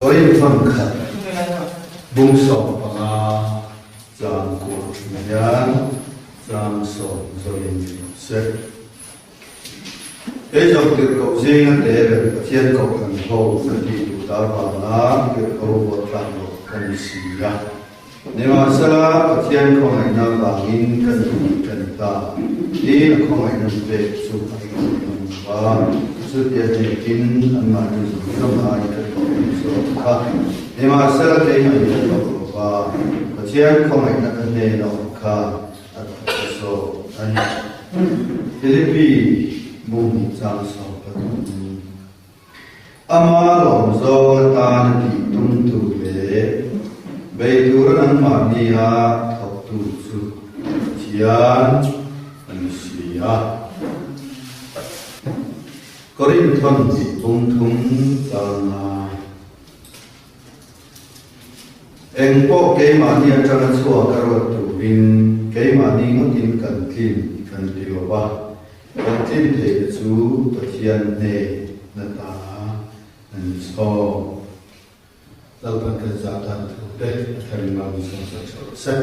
Vawiin thawn khat bung 15 chang kuah thin hian chang 10 zawin ni rawh se. Kei zawng tirhkoh zinga te ber Pathian kohhran ho ka tih duh ta vanga tirhkoh ruat tlak loh ka ni si a. Nimahsela, Pathian khawngaihna vangin ka ni ka ni ta. Tin, a khawngaihna pek chu a hlawh ang lo va, chutia hnekin anmahni zawng zawng aiin ka hlawh ang zawk kha. Nimahsela, keimah in ka hlawh lo va, Pathian khawngaihna ka hnen a awm kha a thawk ta zawk a ni. Philippi bung chang 13. Ama lawm zawng atana tih tumtu leh bei tura nangmahnia thawktu chu Pathian a ni si a. Korinthon tih pum thum changa eng pawh keimahni atanga chhuak a ruat turin keimahni ngawtin kan tlin kan ti lo va. Kan tlin theihna chu Pathian hnehna ta a ni chhawk. Lalpan kan zah dan thu te a tharin lo ni chhawng chak chho rawh se.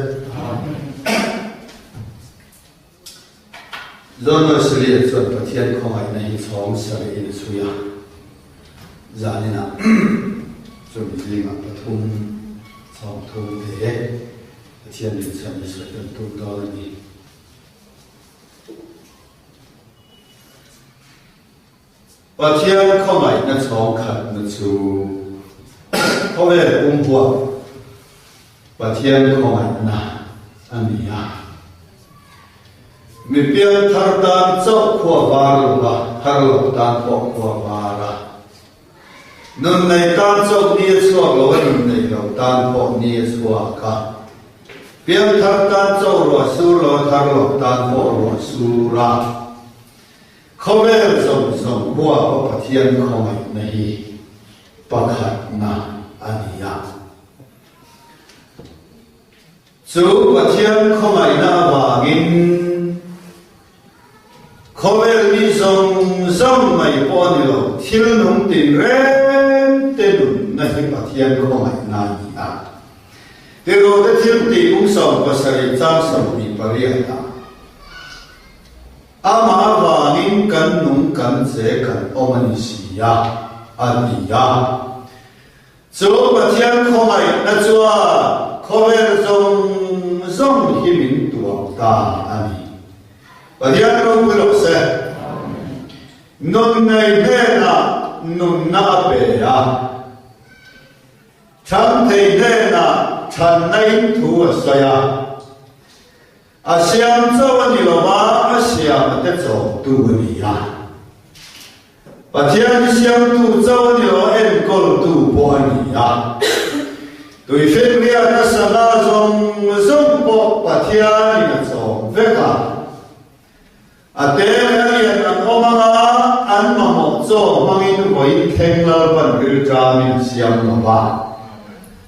John Wesley chuan Pathian khawngaihna hi chhawng sarih in a chhui a, zaninah chumi zingah pathum chhawng thum te Pathian rinchhan hi sawi kan tum dawn a ni. Pathian khawngaihna chhawng khatna chu khawvel pumpuah Pathian khawngaihna a ni a. Mi piang thar tan chauh khua var lova, thar lo tan pawh khua var a. Nun nei tan chauh ni a chhuak lo a, nun nei lo tan pawh ni a chhuak a. Piangthar tan chauh ruah sur lo a, thar lo tan pawh ruah sur a. Khawvel zawng zawng huapa Pathian khawngaihna hi pakhatna a ni a. Chu Pathian khawngaihna avangin Khawvel mi zawng zawng mai pawh a ni lo, thil nung tin reng te nunna hi Pathian khawngaihna a ni a. Tirote thil tih kum 17 chang 28 ah, Amah avangin kan nung kan che kan awm a ni si a, a ti a. Chu Pathian khawngaihna chuan khawvel zawng zawng hi min tuam ta a ni. Pathian ropui rawh se. Nun nei hnenah nunna a pe a, than thei hnenah thanna in thu a sawi a. A siam chauh a ni lo va, a siam a te chawmtu a ni a. Pathian hi siamtu chauh a ni lo, a enkawltu pawh a ni a. Tuifinriatna sangha zawng zawng pawh Pathianin a chawm vek a. A te leh a lian an awm anga an mamawh chaw hmangin vawiin thleng Lalpan rilṭamin a siam lo va.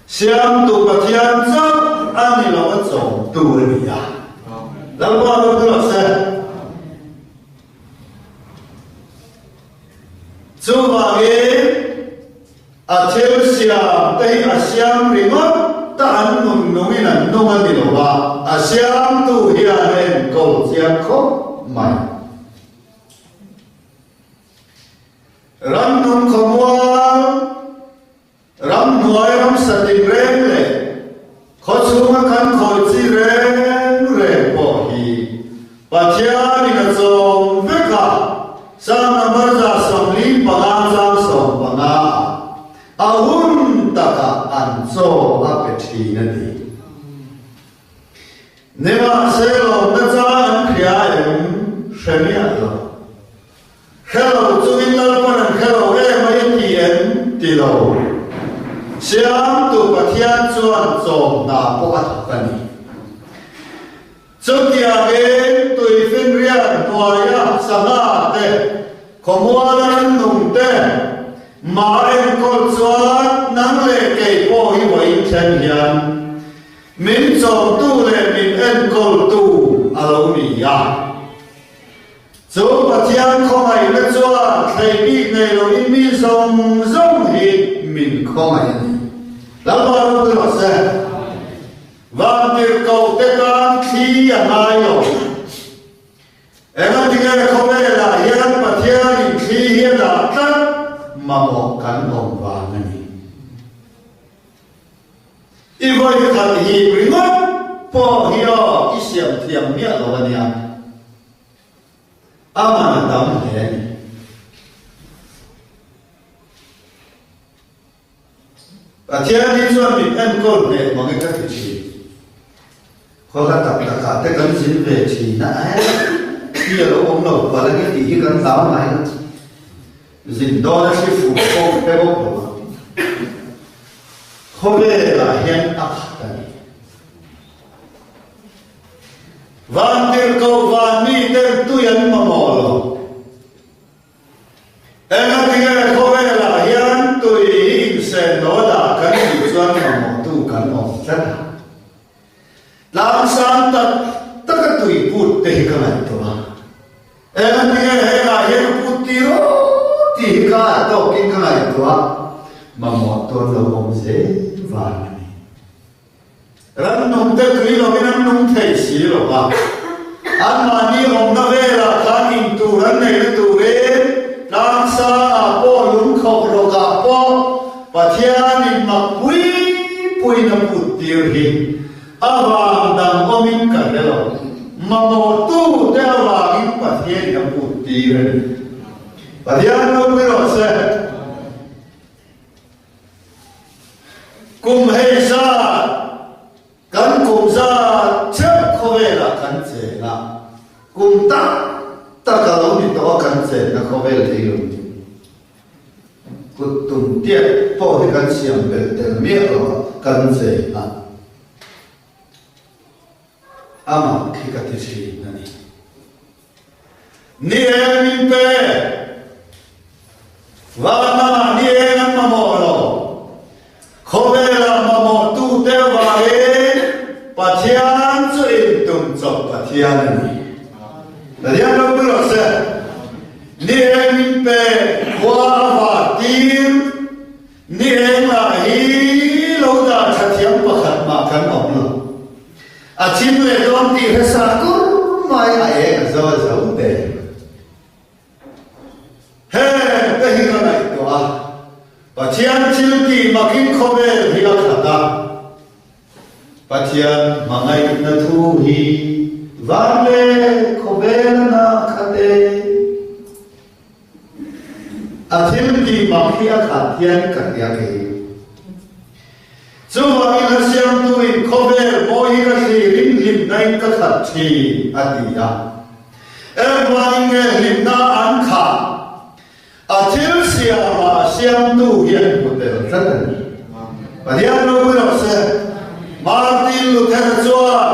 Siamtu Pathian chauh a ni lo, a chawmtu a ni a. Lalpa ropui rawh se. Chuvangin a thil siam te hi a siam ringawt ta an nun nungin an nung a ni lo va, a siamtu hian a enkawl chiang khawp mai. Ramnung khawmual. Ramhnuai ramsa tinreng leh khawchhunga kan khawi chi reng reng pawh hi Pathianin a chawm vek a, Psalm number 145 chang 15 ah a hun takah an chaw a pe thin a ni. Nimahse lawmna chang an hria em hre miah lo. Hre lo chungin Lalpan an hre lo em mai a ti em? Ti lo. Siamtu Pathian chuan chawm hna pawh a thawk a ni. Chutiangin tuifinriat hnuaia sangha te, khawmuala rannung te, mah enkawl chuan nang leh kei pawh hi vawiin thlen hian min chawmtu leh min enkawltu a lo ni a. Chu Pathian khawngaihna chuan thlei bik nei loin mi zawng zawng hi min khawngaih a ni. Lalpa ropui rawh se. Vantirhkoh te tan thli a ngai lo. Engatinge khawvelah hian Pathianin thli hi a dah tlat mamawh kan awm vang a ni. I vawi khat hip ringawt pawh hi aw i siam thiam miah lo a nia. A man a tam hle a ni. Pathian hi chuan min enkawl hneh mange ka ti thin. Khawla tak takah te kan zin ve thin a, eh, hi a lo awm lo palh ange tih hi kan hlau ngai lo. Zin dawn a hri fuh pawh te bawk lo a. Khawvelah hian a khat a ni. Vantirhkoh van miten tui an mamawh lo. Engatinge khawvelah hian tui hi insen lo a dah kan tih chuan mamawhtu kan awm tlat a. Tlangsang tak taka tui put te hi ka ngaihtuah a. Engatinge hengah hian a put tir aw tih hi ka a tawkin ka ngaihtuah a, mamawhtu an lo awm zel vang a ni. Rannung te tui lovin an nung thei si lo va, anmahni awmna velah khan in tur an neihna turin tlangsangah pawh lungkhawk rawkah pawh Pathianin mak pui puiin a put tir hi a vang dang awmin ka hre lo. Mamawhtu te avangin Pathianin a put tir a ni. Pathian ropui rawh se. Kum hei zat, kan kum zat theuh khawvelah kan cheng a, kum tak tak a lo ni tawh a kan chenna khawvel lei lo ni. Kut tum tiat pawh hi kan siam belh tel miah lo a kan cheng a, amah khi ka ti thin a ni. Ni eng min pe. Vanah ni eng an mamawh lo. Khawvelah mamawhtu te avangin Pathian chu intum chawp Pathian a ni. Pathian ropui rawh se. Ni eng min pe, khua a var tir. Ni eng lah hi lo dah tha thiam pakhat mah kan awm lo. A thim leh dawn tih hresa kur mai a eng a zo a zo te. Heng te hi ka ngaihtuah a, Pathian thil tih makin khawvel hi a khat a, Pathian hmangaihna thu hi van leh khawvel a na khat e. A thil tih mak hi a khat hian ka hria kei. Chuvangin a siamtuin khawvel mawi hi ka thlirin hlimna in ka khat thin, a ti a. Engvangin nge hlimna an khah? A thil siamah a siamtu hi an hmu tel tlat a ni. Pathian ropui rawh se. Martin Luther chuan,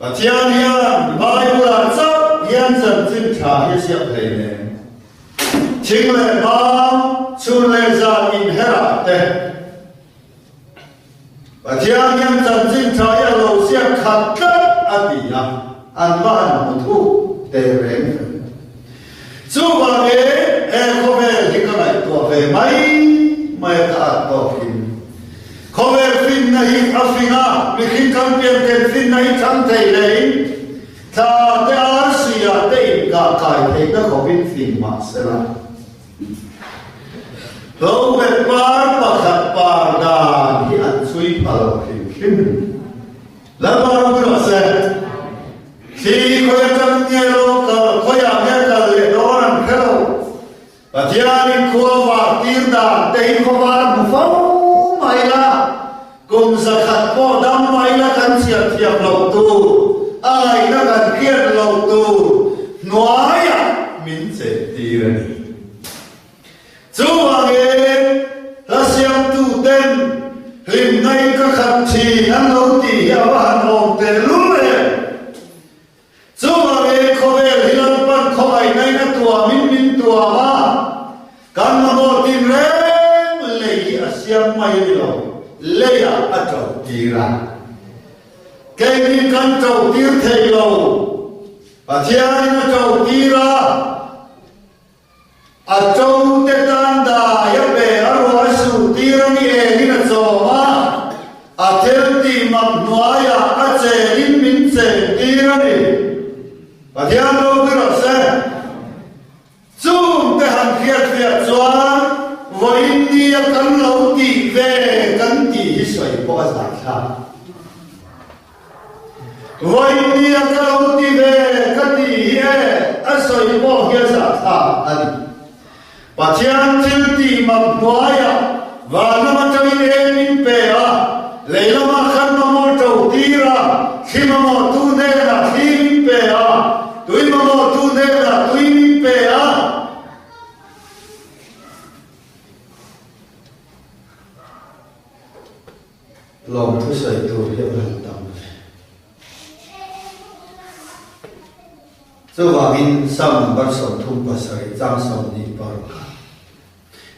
Pathian hian Bible-ah chauh hian chanchin tha hi a siam thei nen. Thing leh bang, chhun leh zan inherah te Pathian hian chanchin tha hi a lo siam khat tlat a ti a, an va han hmu thuk teh reng ve. Chuvangin he khawvel hi ka ngaihtuah ve mai mai a ka at tawkin. Khawvel finna hi a fing a, mihring kan pian ken finna hi chhang thei hlein thla te arsi ah te inkah kai theihna khawpin fing mah sela. Hlobet par pakhat par dan hi an chhui pha lo hrim hrim. Lalpa ropui rawh se. Thli khawi atang nge lo kal, khawiah nge kal leh dawn an hre lo. Pathianin khua var tir dan te hi khawvar a hmu fo mai la, kum zakhat pawh dam mai la kan chhiar thiam loh tur, a ngaihna kan hriat loh tur hnuaiah min cheh tir a ni. Chuvangin hla siamtu ten hlimna in ka khat thin an lo tih hi a va han awm tehlul em? Chuvangin khawvel hi Lalpan khawngaihna in a tuamin min tuam a, kan mamawh tinreng lei hi a siam mai a ni lo, leiah a ṭo tir a. Keini kan ṭo tir thei lo, Pathianin a ṭo tir a. A ṭo te tan dai a pe a ruah a suh tir a ni engin a chawm a. tir a ni. Pathian ropui rawh se. Chung te han hriatfiah chuan vawiin nia kan lo tih ve kan tih hi sawi pawh a zahthlak. Vawiin nia ka lo ti ve ka tih hi e a sawi pawh hi a zahthlak a ni. Pathian thil tih mak hnuaiah van lam atangin eng min pe a, lei lamah khan mamawh to tir a, thli mamawhtu hnenah thli min pe a, tui mamawhtu hnenah tui min pe a. Lawmthu sawi tur hi a han tam ve. Chuvangin Psalm number 37 chang 26 kha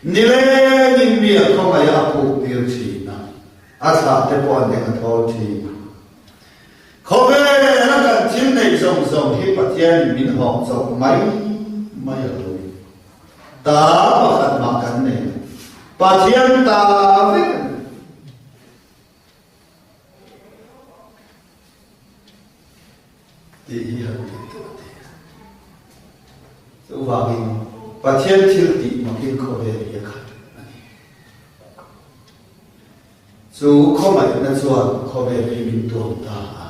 nilengin mi a khawngaih a puk tir thin a, a thlah te pawh an eng a thawl thin. Khawvel a kan thil neih zawng zawng hi Pathianin min hawk chawp mai mai a lo ni. Ta pakhat mah kan nei lo. Pathian ta vek a ni. Tih hi han tih tawh a ti. Chuvangin Pathian thil tih makin khawvel hi a khat a ni. Chu khawngaihna chuan khawvel hi min tuam ta a.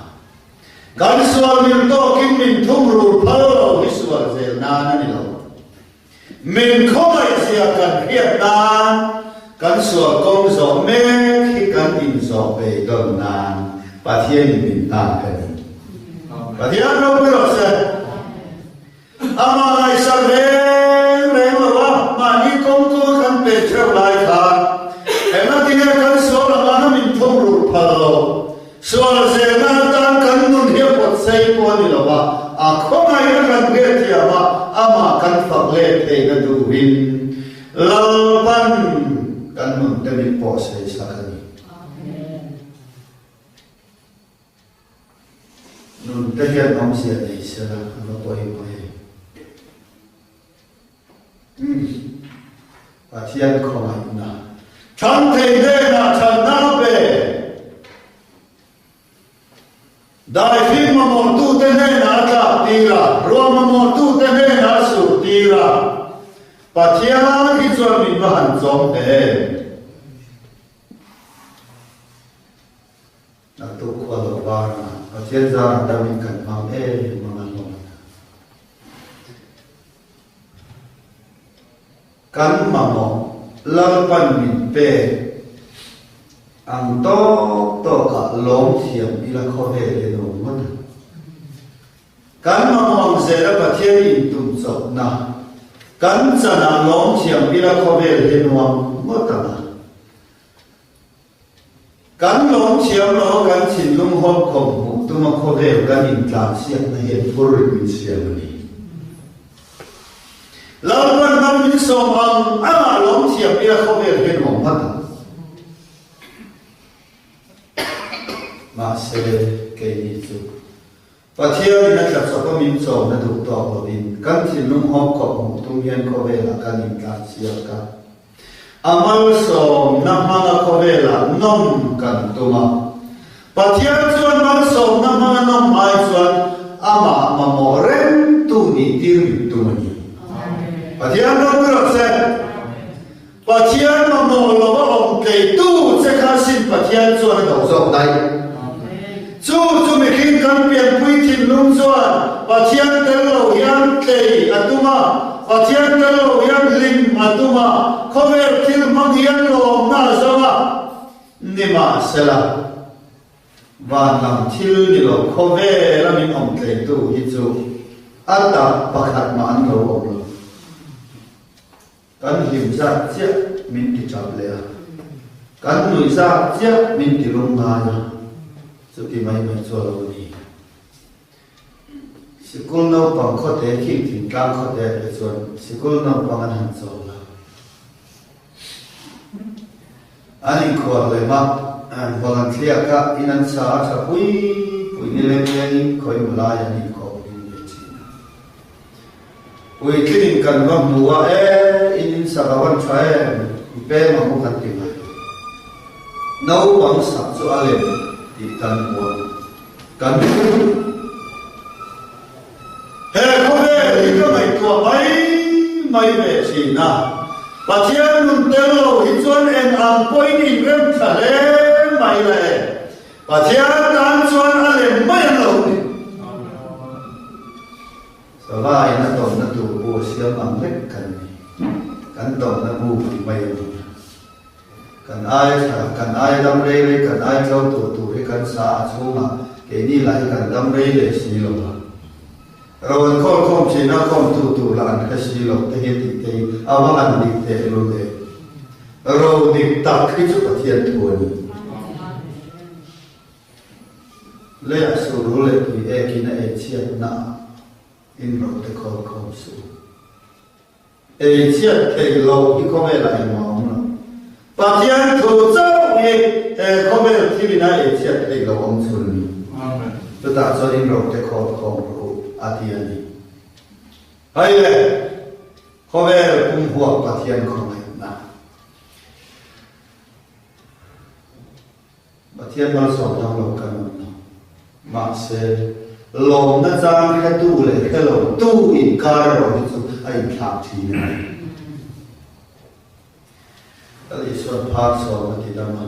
Kan sual mil tawkin min thumrul phal lo hi sual zel nan a ni lo. Min khawngaihzia kan hriat nan kan sual kawng zawh mek hi kan inzawh ve dawn nan Pathianin min hlan ka ni. Pathian ropui rawh se. Amah ngaihsak reng reng lo a, mahni kawng kawng a kan pe theuh lai khan engatinge kan sual anga min thumrulh phal lo. Sual zelna atan kan nun hi a pawt sei pawh a ni lo va, a khawngaihna kan hriat thiam a, amah kan fak let theihna turin Lalpan kan nun te min pawh sei sak a ni. Nun te hian awmzia nei sela a va pawimawh em? Pathian khawngaihna. Than thei hnenah thanna a pe. Daifim mamawhtute hnenah a tlak tir a, ruah mamawhtute hnenah a sur tir a. Pathian hi chuan min va han chawm hle em? Naktuk khua lo var a, Pathian zarah damin kan hmang em ang a hlawm a. Kan mamawh Lalpan min pek ang tawk tawkah lawm thiam ila khawvel hi a nuam ngawt ang. Kan mamawh ang zela Pathian intum chawpna kan chanah lawm thiam ila khawvel hi a nuam ngawt ang a. Kan lawm thiam lo a kan thinlung hawp khawp hmuh tuma khawvel kan intlansiakna hian phur rit min siam a ni. Lalpan ram min sawm ang angah lawm thiam ila khawvel hian awm hmat ang. Mahse, keini chu Pathianin a tla chawp a min chawmna duh tawk lovin kan thinlung hawp khawp hmuh tum hian khawvelah kan intlansiak a. A malsawmna hmanga khawvelah nawm kan tum a. Pathian chuan malsawmna hmanga nawm ai chuan amah mamawh rengtu nih tir min tum a ni. Pathian ropui rawh se. Pathian mamawh lo a awm tleitu che kha sin Pathian chuan a do zawk daih. Chu chu mihring kan pianpui thinlung chuan Pathian tel lo hian tlei a tum a, Pathian tel lo hian hlim a tum a, khawvel thil hmang hian lawmna a zawng a. Nimahsela, van lam thil ni lo khawvela min awm tleitu hi chu a tak pakhat mah an lo awm lo. Kan hlim zat chiah min ti tap leh a, kan nuih zat chiah min ti lung ngai a, chuti mai mai chu a lo ni. Sikul naupang khawte khi thingtlang khawte te chuan sikul naupang an han chawl a, an inkhual lem a, volunteer kha in an sa a tha pui pui nileng lengin khawi hmu lai an inkhawm hlim ve thin a. Puitlingin kan va hmu a, e, in in sak a van tha em, i peng ang u kan ti mai. Naupang sak chu a lem tih kan hmu a, kan hmu. mai ve thin a. Pathian nun tel lo hi chuan eng ang pawhin inrem tha hle mai le. Pathian tan chuan a lem mai an lo ni. Sava in a tawmna tur bu a siam ang vek kan ni. Kan tawmna bu ti mai a ni. Kan ai tha, kan ai dam rei rei, kan ai tlo tur tur hi kan sa a chhungah keini lah hi kan dam rei leh si lo a. Ro an khawl khawm thin a, khawmtu tur lah an hre si lo te hi tih te hi a va han dik teh lul em. Ro dik tak hi chu Pathian thu a ni. Leiah surul leh tui ekin a ei chhiatna ah in ro te khawl khawm suh u. Ei chhiat theih loh hi khawvelah engmah a awm lo. Pathian thu chauh hi he khawvel thilin a ei chhiat theih loh awm chhun a ni. Chutah chuan in ro te khawl khawm rawh u a ti a ni. Hei le, khawvel pumhuak Pathian khawngaihna. Pathian malsawm dang lo kan awm lo. Mahse, lawmna chang hretu leh hre lo tu inkar erawh hi chu a inthlak thin a ni. Lal Isuan phar sawm a ti dam a.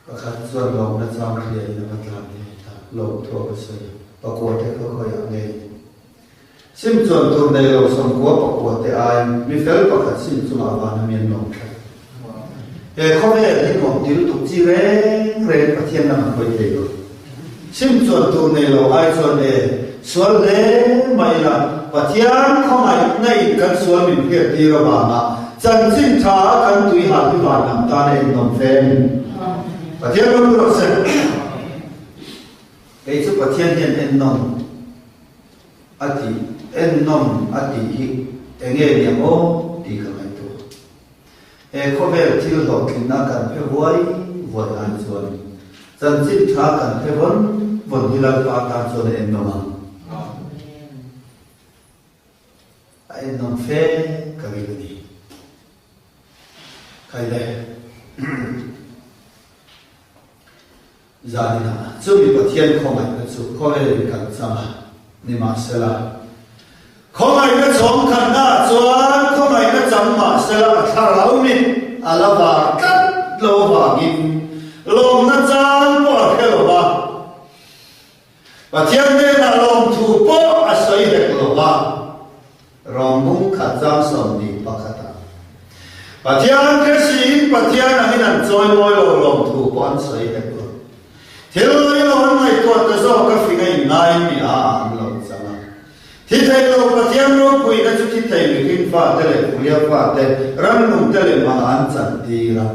Pakhat chuan lawmna chang hriain a va tlan ngei ta, lawmthu a va sawi a, pakua te khaw khawiah ngei. Sim chuan tur nei lo 90 pakua te aiin mi fel pakhat sim chungah van a mian lawm that. He khawvel hi nuam ti lutuk chi reng reng Pathian lam an hawi thei lo. Sim chuan tur nei lo ai chuan e, sual hle mai ila Pathian khawngaihna in kan sual min hriat tir avanga chanchin tha a kan tui hal hi van lam tan a ennawm fe a ni. Pathian ropui rawh se. Kei chu Pathian hian ennawm a tih, ennawm a tih hi enge niang aw tih ka ngaihtuah. He khawvel thil hlawhtlinna kan phe vuai vuai ai chuan chanchin tha kan phe vawn vawn hi Lalpa tan chuan a ennawm ang. A ennawm fe ka ring a ni. Khai le. Zaninah chumi Pathian khawngaihna chu khawvelin kan chang a, nimahsela, khawngaihna chhawm khatnaah chuan khawngaihna chang mahsela a thlarau mit a la var tlat lo avangin lawmna chang pawh a hre lo va, Pathian hnenah lawmthu pawh a sawi hek lo va. Rawng khat zang 21 ah Pathian hre siin Pathian angin an chawi mawi lo lawmthu pawh an sawi hek lo. Thil lawih lo an ngaihtuah ta zawk a fing a inngai mi a ah an lo chang a. Thi thei lo Pathian ropuina chu thi thei mihring fate leh Fulia fate rannung te leh mah an chantir a.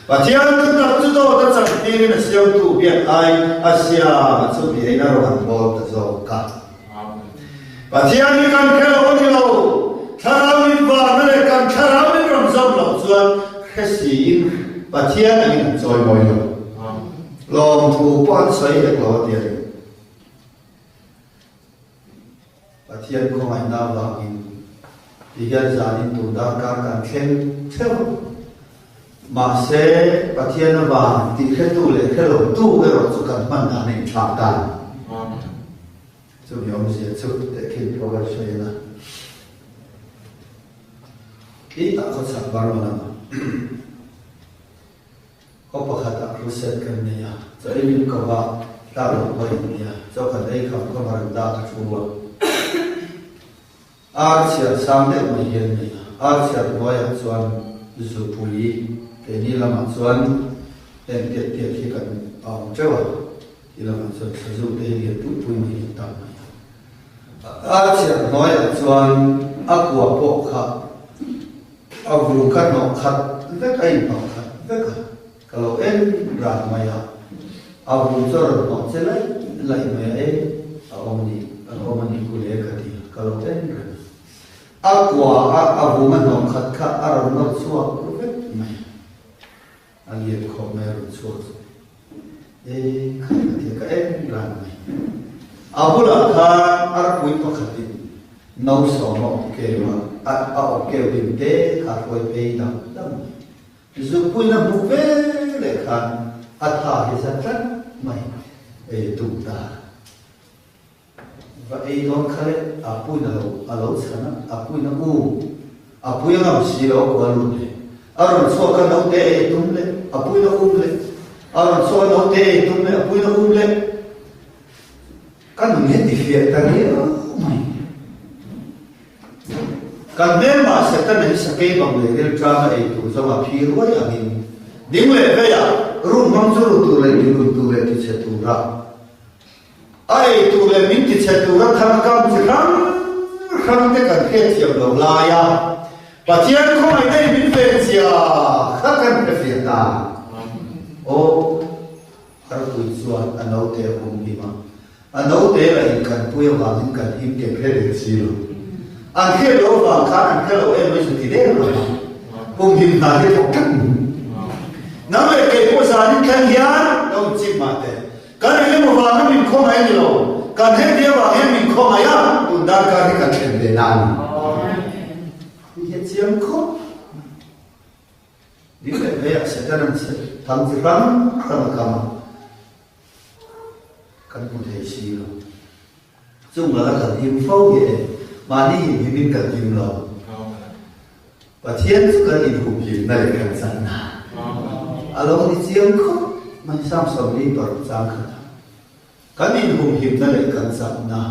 Pathian thutak chu dawt a chantirin a siamtu biak ai a siam a chu biain a rawn bawl ta zawk a. Pathian hi kan hre lo a ni lo, thlarau in vana leh kan thlarau in rawn zawm loh chuan hre siin Pathian angin an chawi mawi lo. Lawmthu pawh an sawi hek lo a ti a ni. Pathian khawngaihna avangin ti hian zanin tun darkar kan thleng theuh. Mahse, Pathian avang tih hretu leh hre lotu erawh chu kan hman dan a inthlak ta. Chumi awmzia chu tehkhin pawh kan hre ila. Khi tah khaw chhak Burma lamah khaw pakhatah crusade kan nei a, chaw ei min ko va, tlak loh pawh in nia, chaw kan ei kham khaw varanda ka thu a. Ar chhiar sang deuh mai hian nei a, ar chhiar hnuaiah chuan zupui keini lamah chuan heng tiat tiat hi kan a awm teuh a. Ti lamah chuan thlazu te hi lian pui pui mai hi tam mai a. A chhiah hnuaiah chuan a kua pawh kha a vung kha hnawh khat vek a inhnawh khat vek a, ka lo en ran mai a, a vung chu a rawn hnawh che laih laih mai a, e a awm a ni, a awm a ni ku le ka ti a, ka lo en reng a. A kua a a vung a hnawh khat kha a rawn nawr chhuak vek mai a. A lian khawp mai a rawn chhuak chu. E khai ka tia ka en ran mai. A bulah khan arpui pakhatin no sawm a awm keu a, a a awm keu din te kha a hruai phei dam dam mai. Zukpuina hmuh ve leh khan a tha hi za tlat mai ei a tum ta. Va ei dawn kha le, a puin a lo a lo chhan a, a puin a um, a pui a ngam si lo a kual lut le, a rawn chhuak a naute ei a tum le, a puin a um le, a rawn chhuak a naute ei a tum le, a puin a um le. Ka nun hi tifiah ta riau mai. Kan hmelmah Setana hi sakei bang leh rilṭama ei tur zawng a phi ruai angin ding leh veiah rum hmang chu ru tur leh tilun tur leh tichhe tura a ei tur leh min tichhe tura thang kam chi hrang hrang te kan hriatthiam lo laia Pathian khawngaih nei min ven chia kha kan hrefiah ta. Aw. Harpui chuan a naute a hum him a, a naute la in kan pui avangin kan him kem hre ve si lo. An hriat loh avang khan an hre lo em mai chu ti der lo a, hum him hna hi thawk tlat mai. Nang leh kei pawh zanin thleng hian lo inchip mah teh. Kan eng emaw vanga min khawngaih a ni lo, kan heti avang hian min khawngaih a, tun darkar hi kan thlen ve na a ni. Hi hi a chiang khawp mai. Ding leh veiah Satan an chhe thang chi hrang hrang a kam a, kan hmu thei si lo. Chung laka kan him fo hi e, mahni him himin kan him lo. Pathian chu kan inhumhimna leh kan channa a lo ni chiang khawp mai. Sam 46 chang khat a kan inhumhimna leh kan channa.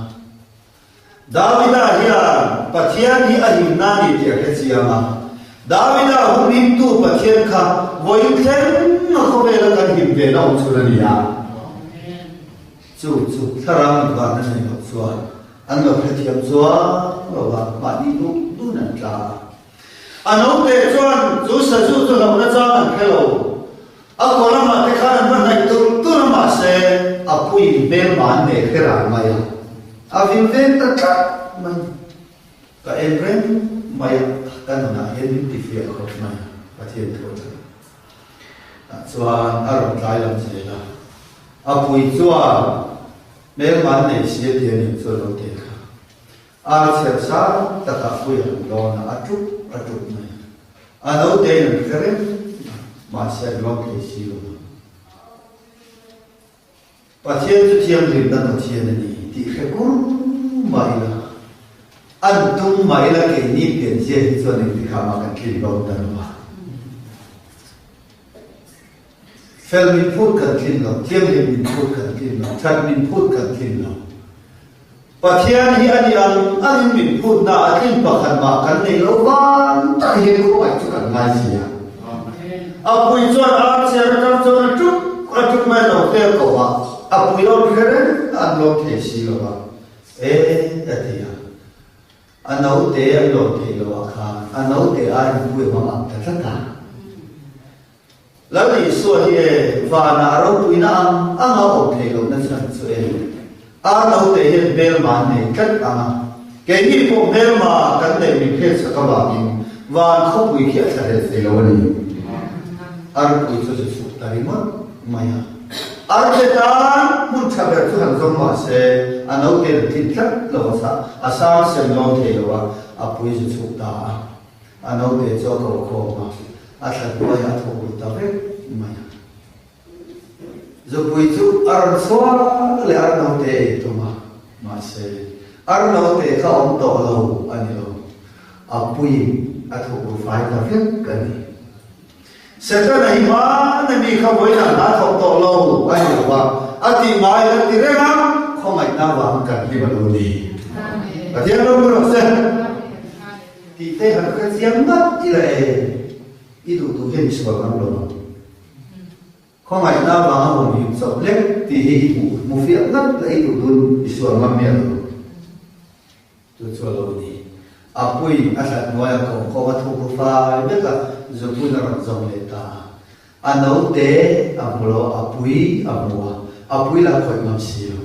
Davida hian Pathian hi a himna a ni tih a hre chiang a. Davida humhimtu Pathian kha vawiin thleng a khawvela kan him ve na awm chhun a ni a. Chu chu thlarau invarna nei loh chuan an lo hrethiam chuang lo va, mahni duh dun an tla a. A naute chuan chu sazu chu hlauhna chang an hre lo. A kawr lamah te khan an va hnaih tulh tulh a mahse a puiin hmelma an nei hre ran mai a, a vin veng ta tlat mai. Ka en reng mai a, ka nunah hian min ti fiah khawp mai a, Pathian thu atang. Tah chuan a rawn tlai lam zel a, a pui chuan hmelma an nei si a ti a nih chu a lo te kha. Ar chher sang takah pui an dawn a, a tuk a tuk mai a. A naute in an hre reng a, mahse an lawm thei si lo va. Pathian chu thianghlimna Pathian a ni tih hre kur mah ila, an tum mah ila keini pianzia hi chuan engtikah mah kan tlin dawn ta lo va. Fel min phut kan tlin lo, thianghlim min phut kan tlin lo, that min phut kan tlin lo. Pathian hi a ni ang angin min phutna a tlin pakhat mah kan nei lo vang tak hian khawngaih chu kan ngai si a. A pui chuan armchair atang chuan a tuk a tuk mai lo tel ko a, a pui awm hre reng an lawm thei si lo va, e a ti a. A naute an lawm thei lo ah khan a naute aiin pui a hmang ang ta tlat a. Lal Isua hi e, vanah a ropuina ang anga awm theih lohna chhan chu e. Ar naute hian hmelma an nei tlat ang a, keini pawh hmelma kan neih min hriatsak avangin van khawpui khi a thlahlel thei lo a ni. Arpui chu zu chhuk ta ringawt mai a. Arte tan hmun tha ber chu han zawng mah se, a naute an tlin tlat lo a sa, a sang sem lawm thei lo a, a pui zu chhuk ta a. A naute chu a ko khawm a, a thla hnuaiah a thawk lut ta vek mai a. Zupui chu a rawn chhuak leh ar naute ei tum a, mahse ar naute kha awm tawh lo a ni lo, a puiin a thawk ru fai ta vek a ni. Setana hi hmana mi kha vawiinah hna thawk tawh lo a ni lo va, a tih ngai kan ti reng a, khawngaihna avangin kan hlim a lo ni. Pathian rawng rawh se. Tih te han hre chiang ngat ila e, i duh duh hian i sual ngam lo ang. Khawngaihna avanga hum him chawp lek tih hi i hmuh hmu fiah ngat la i duh dun i sual ngam miah lo. Chu chu a lo ni. A puiin a thlat hnuaia kawmkawm a thuk ru fai vek a, zupun a rawn zawm leh ta a. A naute a hmu lo, a pui a hmu a, a pui lah khawih ngam si lo.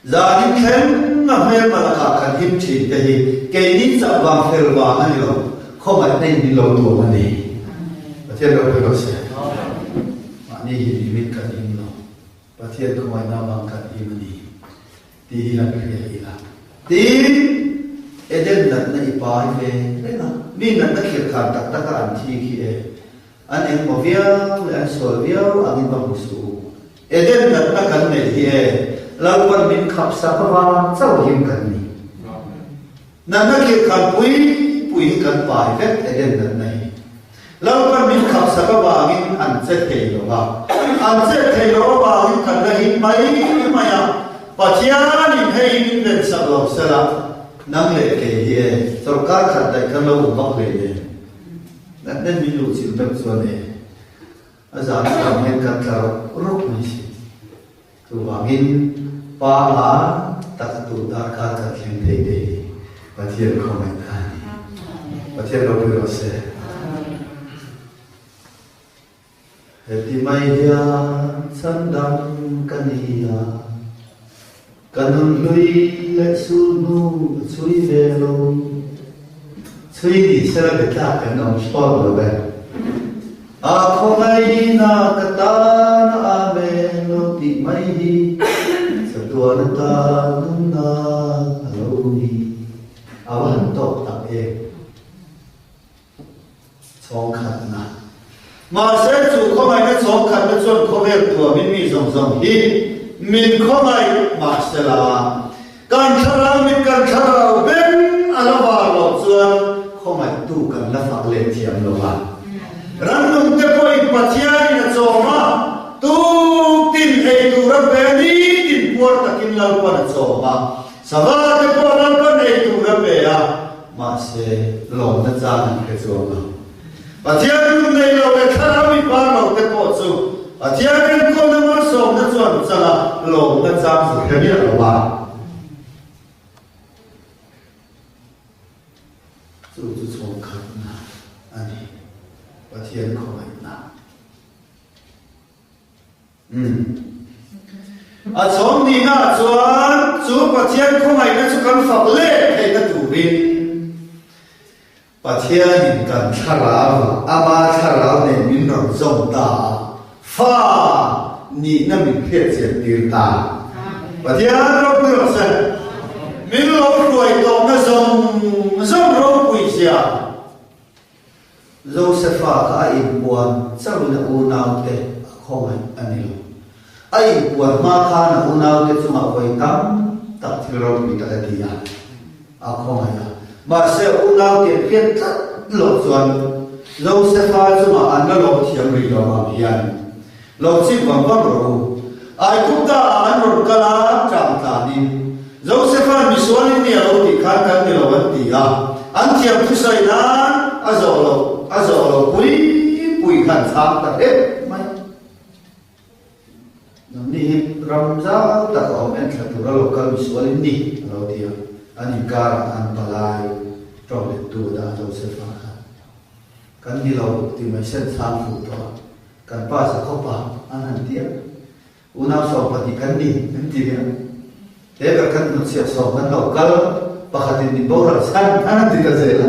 Zanin thleng a hmelma lakah kan him thin te hi keini chauh vang fel vang a ni lo, khawngaihna in min lo tuam a ni. Pathian ropui rawh se. Mahni him himin kan him lo, Pathian khawngaihna vang kan him a ni tih hi han hria ila. Tin, Eden natna i pai ve reng a, mi natna khirhkhan tak taka an thi khi e. An engmaw viau leh an sual viau angin va hmu suh u. Eden natna kan neih hi e. Lalpan min khap sak avang chauhin kan ni. Natna khirh khan pui pui hi kan pai vek Eden natna hi. Lalpan min khap sak avangin an che thei lo va, an chet thei lo avangin kan la him mai mai a, Pathianin hei hi min ven sak lo sela, nang leh kei hi e, chawlhkar khat daih kan lo awm vak hlei nen. Natna min luhchilh deuh chuan e, a zan chuan hian kan tla rawk rawk mai si. Chuvangin Pa a tak tu darkar kan thleng thei te hi Pathian khawngaih ta a ni. Pathian ropui rawh se. Heti mai hian chhandam ka ni a, ka nun hlui leh sulhnu a chhui ve lo. Chhui ni sela be tlak kan awm thlawt lo ve. A khawngaihna ka tan a Amen lo tih mai hi chatuan atan nunna a lo ni. A va han tawk tak em? Chhawngkhatna. Mahse chu khawngaihna chhawngkhatna chuan khawvel tuamin mi zawng zawng hi min khawngaih mahsela kan thlarau mit kan thlarau beng a la var loh chuan khawngaihtu kan la fak leh thiam lo a. Rannung te pawhin Pathianin a chawm a, tuktin ei tur a pe nitin puar takin Lalpan a chawm a, sava te pawh Lalpan ei tur a pe a, Mahse, lawmna chang an hre chuang lo. Pathian nun nei lo leh thlarau mi par lo te pawh chu Pathian enkawlna malsawmna chuan changa lawmna chang zu hre miah lo a. Chu chu chhawngkhatna a ni, Pathian khawngaihna. A chhawm nihnaah chuan chu Pathian khawngaihna chu kan fak let theihna turin Pathianin kan thlarau, ama thlarau nen min rawn zawm ta a, fa nihna min hriatchian tir ta. Pathian ropui rawh se. Min lo hruai tawhna zawng zawng ropui zia. Josefa kha a inpuan chauhin a unaute a khawngaih a ni lo. A inpuan hma khan a unaute chungah vawi tam tak thil ropui tak a ti a, a khawngaih a. Mahse, a unaute an hriat tlat loh chuan Josefa chungah an la lawm thiam rih lo ang hian lo chim vang vang rawh u. Aigupta ah an rawn kal a, ṭang tlanin Josefa'n misualin ni a lo tih khan kan ni lo an ti a, an thiam thusawi nan a zawh loh a zawh loh pui pui khan chhang ta hlep mai. Nangni hi ram zau tak a awm enthla tura lo kal misualin ni a lo ti a, an inkarah an palai ṭawng lettu a dah Josefa khan. Kan ni lo ti mai sen chhang fuh tawh a, kan pa Jakob-a an han ti a, unau 12 kan ni an ti leh a, he ber kan hnutchhiah sawm kan lo kal pakhatin min boral chhan an han ti ta zel a,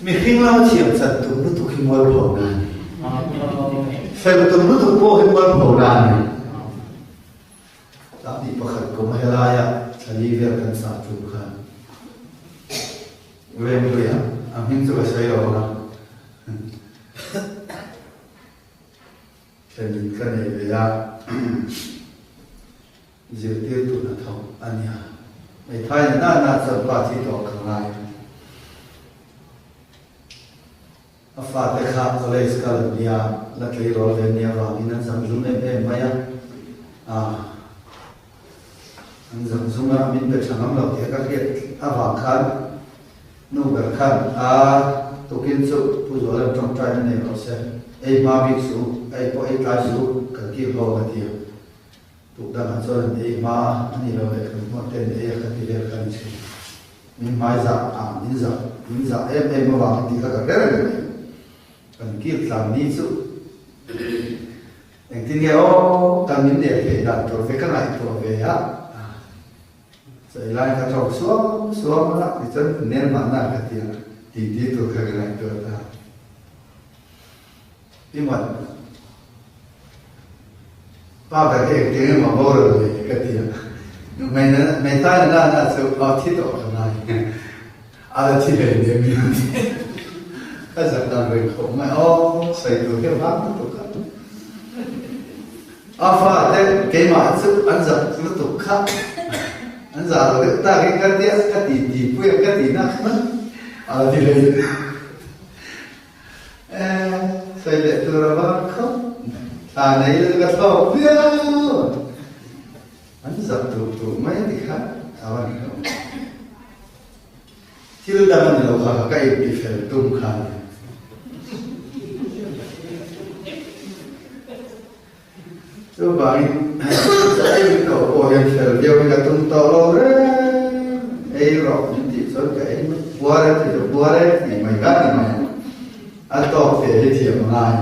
mihring lama thiam chan tum lutuk hi mualpho na a ni, fel tum lutuk pawh hi mualpho na a ni. Tlangni pakhat kum a helaia thlali vel kan chah tum khan Vengpuia a hming chu ka sawi lo ang a, thlenin ka nei ve a, zirtirtu hnathawk a nia. Hmeithai na na chuan pa thi tawh ka ngai. A fate kha college kal an nia, la tleirawl ve nia vangin an zam zum em em mai a, ah an zam zum a, min be tha ngam lo tih a ka hriat avang khan nu ber khan a tukin chu Pu Zuala'n tawngtaina nei rawh se, ei hma bik suh u, ei pawh ei tlai suh u, kan kil ho a ti a. Tuk dangah chuan an ei hma a nih loh leh kan hmuah ten ei a kan ti vel kha a ni thin. Min hmai zah ah min zah min zah em em avangin tih kha ka hre reng mai. Kan kil tlang ni chu engtin nge aw kan min nel theih dan tur ve ka ngaihtuah ve a. Chei lai kha tawk suam suam a tichuan nel mahna ka ti a tih tir tur kha ka ngaihtuah ta. I man pa ber hi engtin emaw boral ve ka ti a, hmeithai na na chu a thi tawh ka ngai, a la thi hlei nem mi a ni. Ka zak dan reng khawp mai aw, sawi tur hi a vang lutuk a. A fate keimah chu an zak lutuk kha an zah lo deuh takin ka tia ka ti ti pui a ka ti na kha a ti hlei e sawi leh tur a vang khawp thla nei chu ka thlawk viau an zak tur tur mai a ti kha a va ni lo. Thil dang a ni lo kha ka inti fel tum kha a ni. Chuvangin ei min koh pawh hian fel viau hi ka tum tawh lo reng. Ei rawh min tih chuan ka ei mai, puar e tih chu puar e tih mai kha a ni mai. A tawk ve hi thiam a ngai.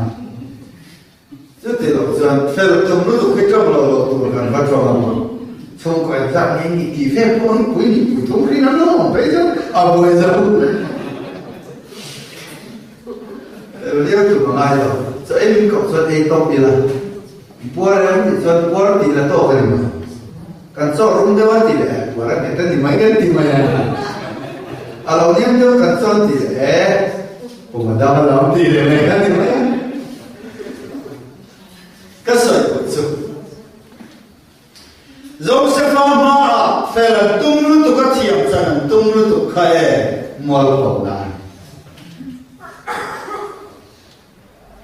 Chuti loh chuan fel tum lutuk hi tawng lo loh tur kan va tawng ang a, chhungkaw engzat nge ni tih vel pawh hi pui nih pui thum hrin an lo awm phei chuan a buai zo. Fel viau tum a ngai lo, chaw ei min koh chuan ei tawp ila, puar em tih chuan puar tih la tawk a ni mai, kan chaw rum deuh a tih leh eh puar a nghet a ni mai kan ti mai a, a lo hniam deuh kan chaw tih leh eh pum a dam a lo tih leh mai kan ti mai a. Ka sawi pawh chu Josefa hmaah fel an tum lutuk a thiam chan an tum lutuk kha e mualpho nan.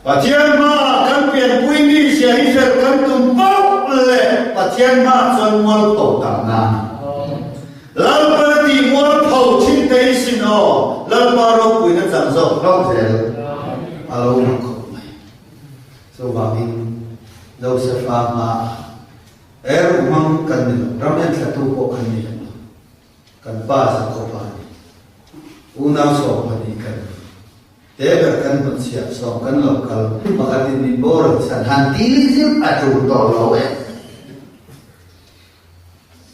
Pathian hmaah kan pianpui mi zia hi fel kan tum pauh leh Pathian hmaah chuan mualpho tam nan. Lalpa tih mualpho thin te i sin aw, Lalpa ropuina chang zawk hlauh zel a lo hmu khawp mai. Chuvangin Josefa hmaah he ruhmang kan ni lo, ram enthlatu pawh kan ni lem lo, kan pa Jakoba a ni. Unau 12 kan ni. Te ber kan hmunchhiah sawm kan lo kal, pakhatin min boral chhan han ti zir a tul tawh lo e.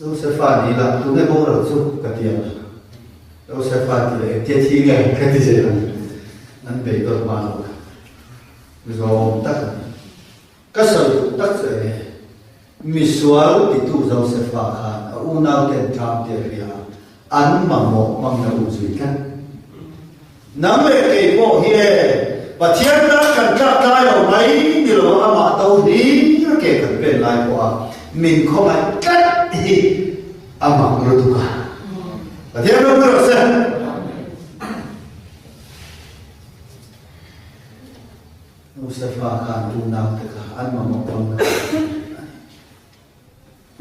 Josefa ni la, tunge boral chu ka ti ang? Josefa ti leh engtia thi nge ka ti zel ang? An bei dawt hma lo kha zawm tak a ni. Ka sawi duh tak chu enge? Misual titu Josefa khan a unau ten ṭam te a hria a, an mamawh hmangin a umzui tlat. Nang leh kei pawh hi e, Pathian tan kan tlak tlai lo mai ni lo amah do hlir ke kan pen lai pawh a min khawngaih tlat hi a mak lutuk a. Pathian ropui rawh se. Josefa khan unaute kha an mamawh pang na a ni.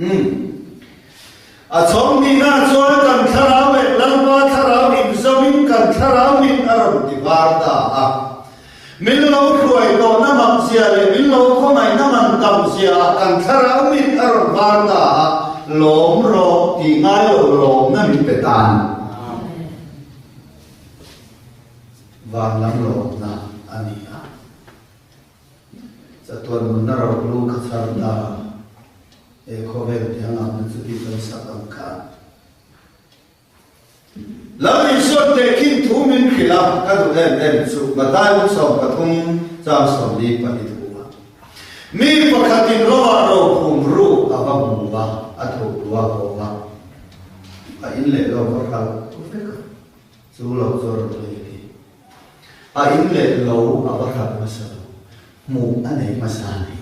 Umm. A chhawm nihna chuan kan thlarau leh Lalpa thlarau inzawmin kan thlarau min a rawn ti var ta a. Min lo hruai tawhna mak zia leh min lo khawngaihna man tam zia ah kan thlarau min a rawn var ta a, lawm rawh tih ngai lo lawmna min pe ta a ni. Van lam lawmna a ni a. Chatuan nunna rohlu ka chhar ta e khawvel tiangah na chuti kan sak ang kha. Lal Isuan tehkhin thu min hrilh a, ka duh em em chu Matthai bu 13 chang 42 thu a. Mi pakhatin rawah rophum ruk a va hmu a, a thup ruah haw a, a in leh lo va hralh vek a, chu lo chu a rawn hawi a ti. A in leh lo a va hrat hmasa lo, hmuh a nei hmasa a ni.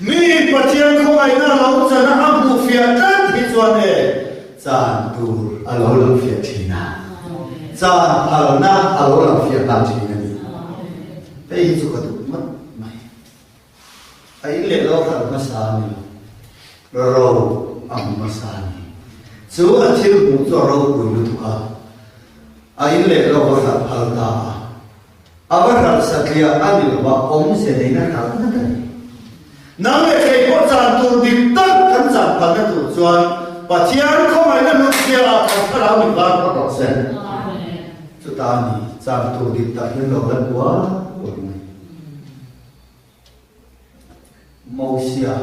Mi Pathian khawngaihna a lo chan a, a hmuh fiah tlat hi chuan e, chan tur a lo lang fiah thin a, chan phalna a lo lang fiah nghal thin a ni. Hei hi chu ka duh ngawt mai. A in leh lo hrat hmasa a ni lo, ro a hmu hmasa a ni. Chu a thil hmuh chu a ropui lutuk a, a in leh lo va hrat phal ta a. A va hrat satliah a ni lo va, awmze neina hrat ngat a ni. Nang leh kei pawh chan tur dik tak kan chan phalna tur chuan Pathian khawngaihna hnutchhiah ah kan thlarau min var phawt rawh se. Chuta a ni, chan tur dik tak hian lo lan uar uar mai. Mosia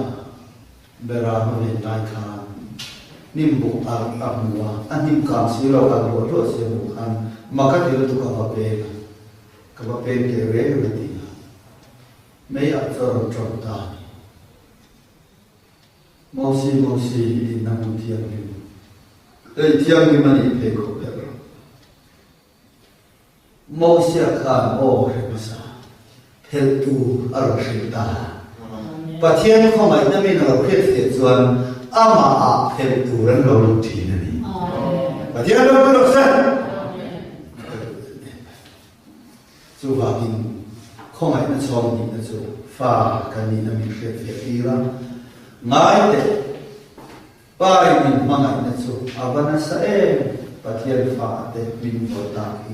bera hmawlin lai khan hnim buk alh a hmu a, a hnim kang si lo alh hluah hluah si a hmuh khan mak a ti lutuk a va peng a, ka va peng teh reng a ti a, mei ah chu a rawn tawng ta a ni. Mosi, Mosi, i dinna hmun thianghlim, lei thianghlim a nih phei khawp ber. Mosia khan aw hre hmasa phelh tur a rawn hrilh ta. Pathian khawngaihna min a lo hriat fiah chuan amah ah phelh tur an lo lut thin a ni. Pathian lo lut rawh se. Chuvangin khawngaihna chhawm nihna chu fa kan nihna min hriat fiah tir a, ngai teh. Pa in min hmangaihna chu a va nasa em, Pathian fa te min buai tak hi.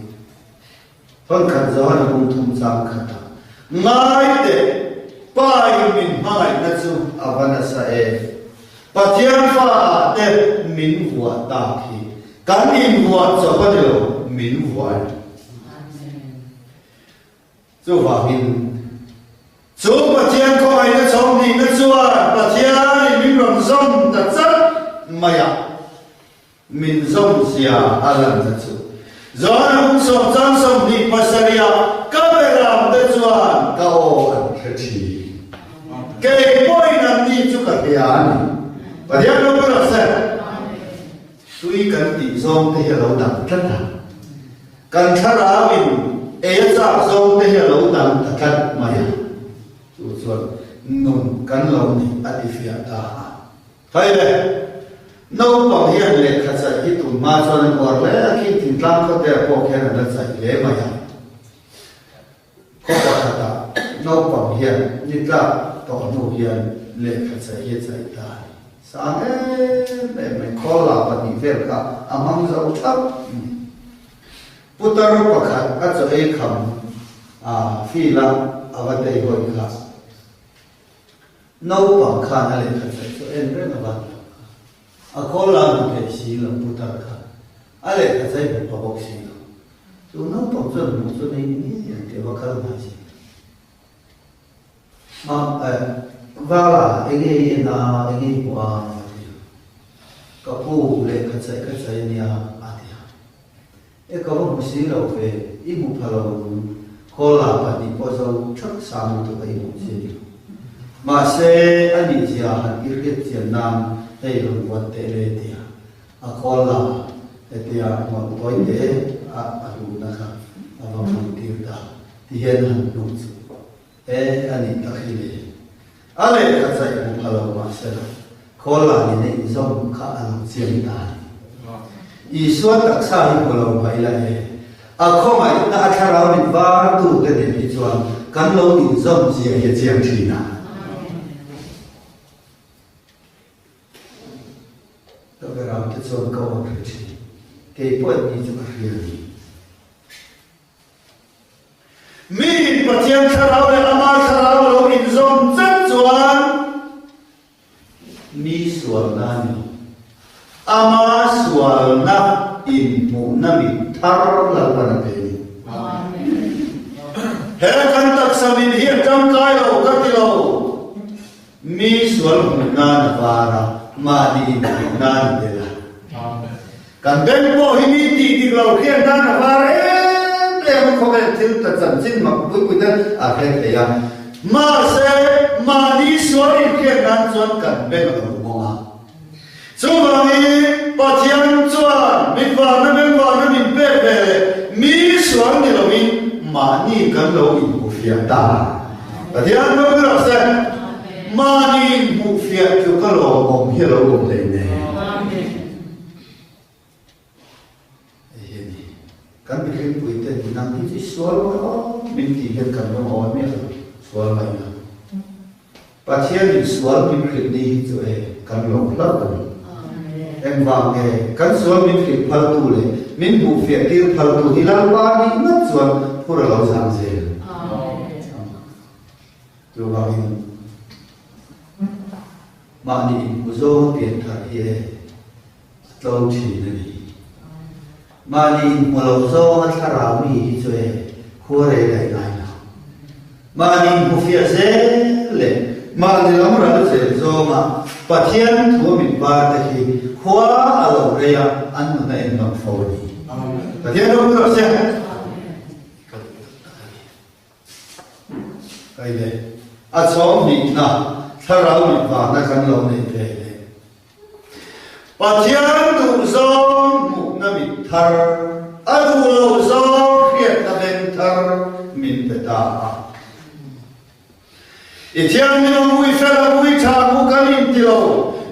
Hawnkhat Johan a bung thum chang khat a, Ngai teh, Pa in min hmangaihna chu a va nasa em, Pathian fa ah te min vuah tak hi. Kan invuah chawp a ni lo, min vuah a ni. Chuvangin, chu Pathian khawngaihna chhawmhnihna chuan Pathianin min rawn zawm ta chat mai a. Min zawm zia a lanna chu Johana hmun sawmchang 27 ah ka beram te chuan ka aw an hre thin. Kei pawhin an ni chu ka hria a ni. Pathian ropui rawh se. Tui kan tih zawng te hi a lo dang tlat a. Kan thlarau in ei a chak zawng te hi a lo dang ta tlat mai a. Chu chuan nun kan lo nih a ti fiah ta a. Hei le, naupang hian lehkha chaih hi tun hma chuan an uar hle a, khing thingtlang khawte ah pawh khian an la chaih hle mai a. Khaw pakhatah naupang hian ni tlak tawh hnu hian lehkha chaih hi a chaih ta a ni. Sang em em mai, khawl la pahnih vel kha a hmang zo thap a ni. Putar pakhat a chaw ei kham a feel a, a va tei hawi kha. Naupang khan a lehkha chaih chu en reng a van lo kha. A khawl la hmu thei si lo putar kha. A lehkha chaih hmu pha bawk si lo. Chu naupang chuan hmuh chu nei ni ngei ang tih a va kal hnai si lo. Ma eh Vala enge i en a enge i hmuh a a ti a. Ka pu lehkha chaih ka chaih a nia a ti a. E ka va hmu si lo ve, i hmu pha lo ang, khawl la pahnih pawh zo thak sang lutuk a i hmuh chi ni lo. Mahse, a nih zia han i hriat chian nan hei rawn vuan teh le tia a khawl la hetia ngawt tawi te a a luhna kha a va hmuh tir ta ti hian han hnuh chu e a nih tak hi le. A lehkha chaih hmu pha lo mahsela, khawl la ni neih zawm kha a lo chiang ta a ni. Isua taksa hi hmu lo mah ila e, a khawngaihna a thlarau mit vartute nen hi chuan kan lo inzawm zia hi a chiang thin a. Ka beramte chuan ka awm hre thin, kei pawh ni chu ka hria a ni. Miin Pathian thlarau leh ama thlarau lo inzawm chat chuan mi sualna a ni. Ama sualna inhmuhna mit thar Lalpan a pe a ni. He kan taksa min hi a tangkai lo ka ti lo. Mi sual hmuh nan a var a, mahni inhmuh nan a tel a. Kan beng pawh hi mi tih dik lo khian nan a var em em a, khawvel thil ta chanchin mak pui pui te a hre thei a. Mahse, mahni sual inhriat nan chuan kan beng a lo mawng a. Chuvangin, Pathian chuan mit varna beng varna min pek ve leh mi sual ni loin mahni kan lo inhmuhfiah ta. Pathian ropui rawh se. Mahni inhmuhfiah tluk a lawmawm hi a lo awm hlei nen. Hei hi a ni. Kan mihringpui te nang hi chu i sual mai aw min tih hian kan lawm awi miah lo, sual mai na. Pathianin sual min hrilh ni hi chu e kan lawm hlauh a ni. Engvang nge kan sual min hrilh phaltu leh min hmuhfiah tir phaltu hi Lalpa nih ngat chuan phur a lo zang zel. Chuvangin mahni inhmu zawng a pian thar hi e a tlo thin a ni. Mahni inhmu lo zawng a thlarau mi hi chu e khua rei daih ngai lo. Mahni inhmu fiah zel leh mahni lam ral zel zawnga Pathian thu a mit var te hi khua a lo rei a, an nun a ennawn fo a ni. Pathian ropui rawh se. Ka duh tak tak a ni. Kai le, a chhawm hnihna thlarau mit vahna kan lo neih ve le. Pathian duh zawng hmuhna mit thar, a duh lo zawng hriatna beng thar min pe ta a. I thianghlim ang u, i fel ang u, i tha ang u kan inti lo.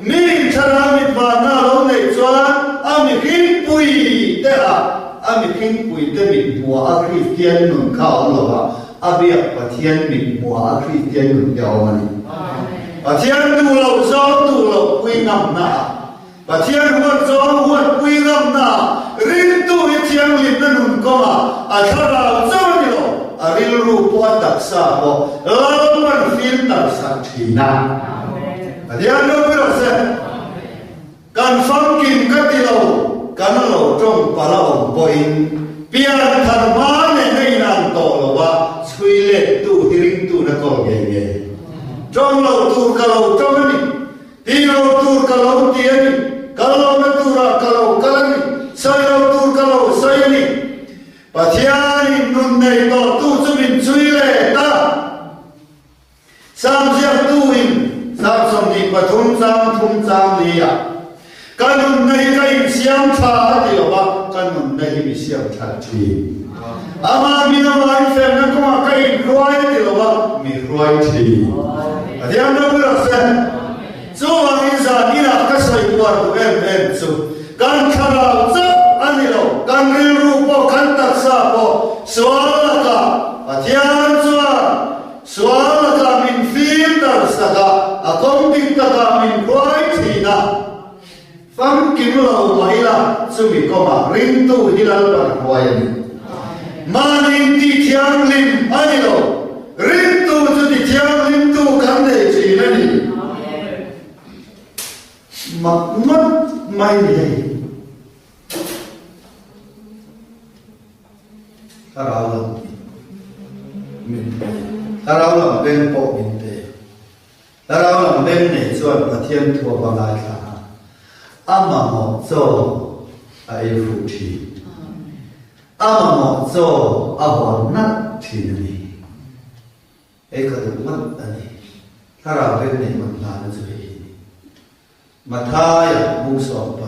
Mi thlarau mitvarna a lo neih chuan a mihringpui te ah a mihringpui te mithmuah a Kristian nun kha a awm lo va, a biak Pathian mithmuah a Kristian nun hi a awm a ni. Pathian duh loh zawng duh loh pui ngamna ah, Pathian huat zawng huat pui ngamna ah ringtu hi thianghlimna nun kawngah a thlarau chauh a ni lo, a rilru pawh a taksa pawh Lalpan filter sak thin a. Pathian ropui rawh se. Kan famkim ka ti lo, kan lo tawng palh a awm pawhin pian thar hma nen a inang tawh lo a, chhui let tu hi ringtu na kawl ngei ngei. Tawng lo tur ka lo tawng a ni, ti lo tur ka lo ti a ni, kal lo na turah ka lo kal a ni, sawi lo tur ka lo sawi a ni. Pathianin nun nei tawh tu chu min chhui let a. Sam ziaktuin Sam 23 chang thum chang nia ka nunna hi ka insiam tha a ti lo va, ka nunna hi mi siam that thin. Amah min avain felna kawngah ka inhruai a ti lo va, mi hruai thin. Pathian ropui rawh se. Chuvangin zan inah ka sawi kuar duh em em chu kan thlarau chauh a ni lo, kan rilru pawh, kan taksa pawh sual lakah Pathian chuan Sual lakah min filter sak a, a kawng dik takah min hruai thin a. Famkim lo mah ila chumi kawngah ringtu hi Lalpan hruai a ni. Mahni tithianghlim a ni lo, ringtu chu tithianghlimtu kan nei thin a ni. Mak ngawt mai ni hei. Thlarau lam min pe. Thlarau lam beng pawh min pe. Thlarau lam beng nei chuan Pathian thu a va ngaithla a, a mamawh chaw a ei fuh thin. A mamawh chaw a hawn nat thin a ni. Ei ka duh ngawt a ni. Thlarau beng nei man hlana chu hei hi ni. Mathaia bung 16.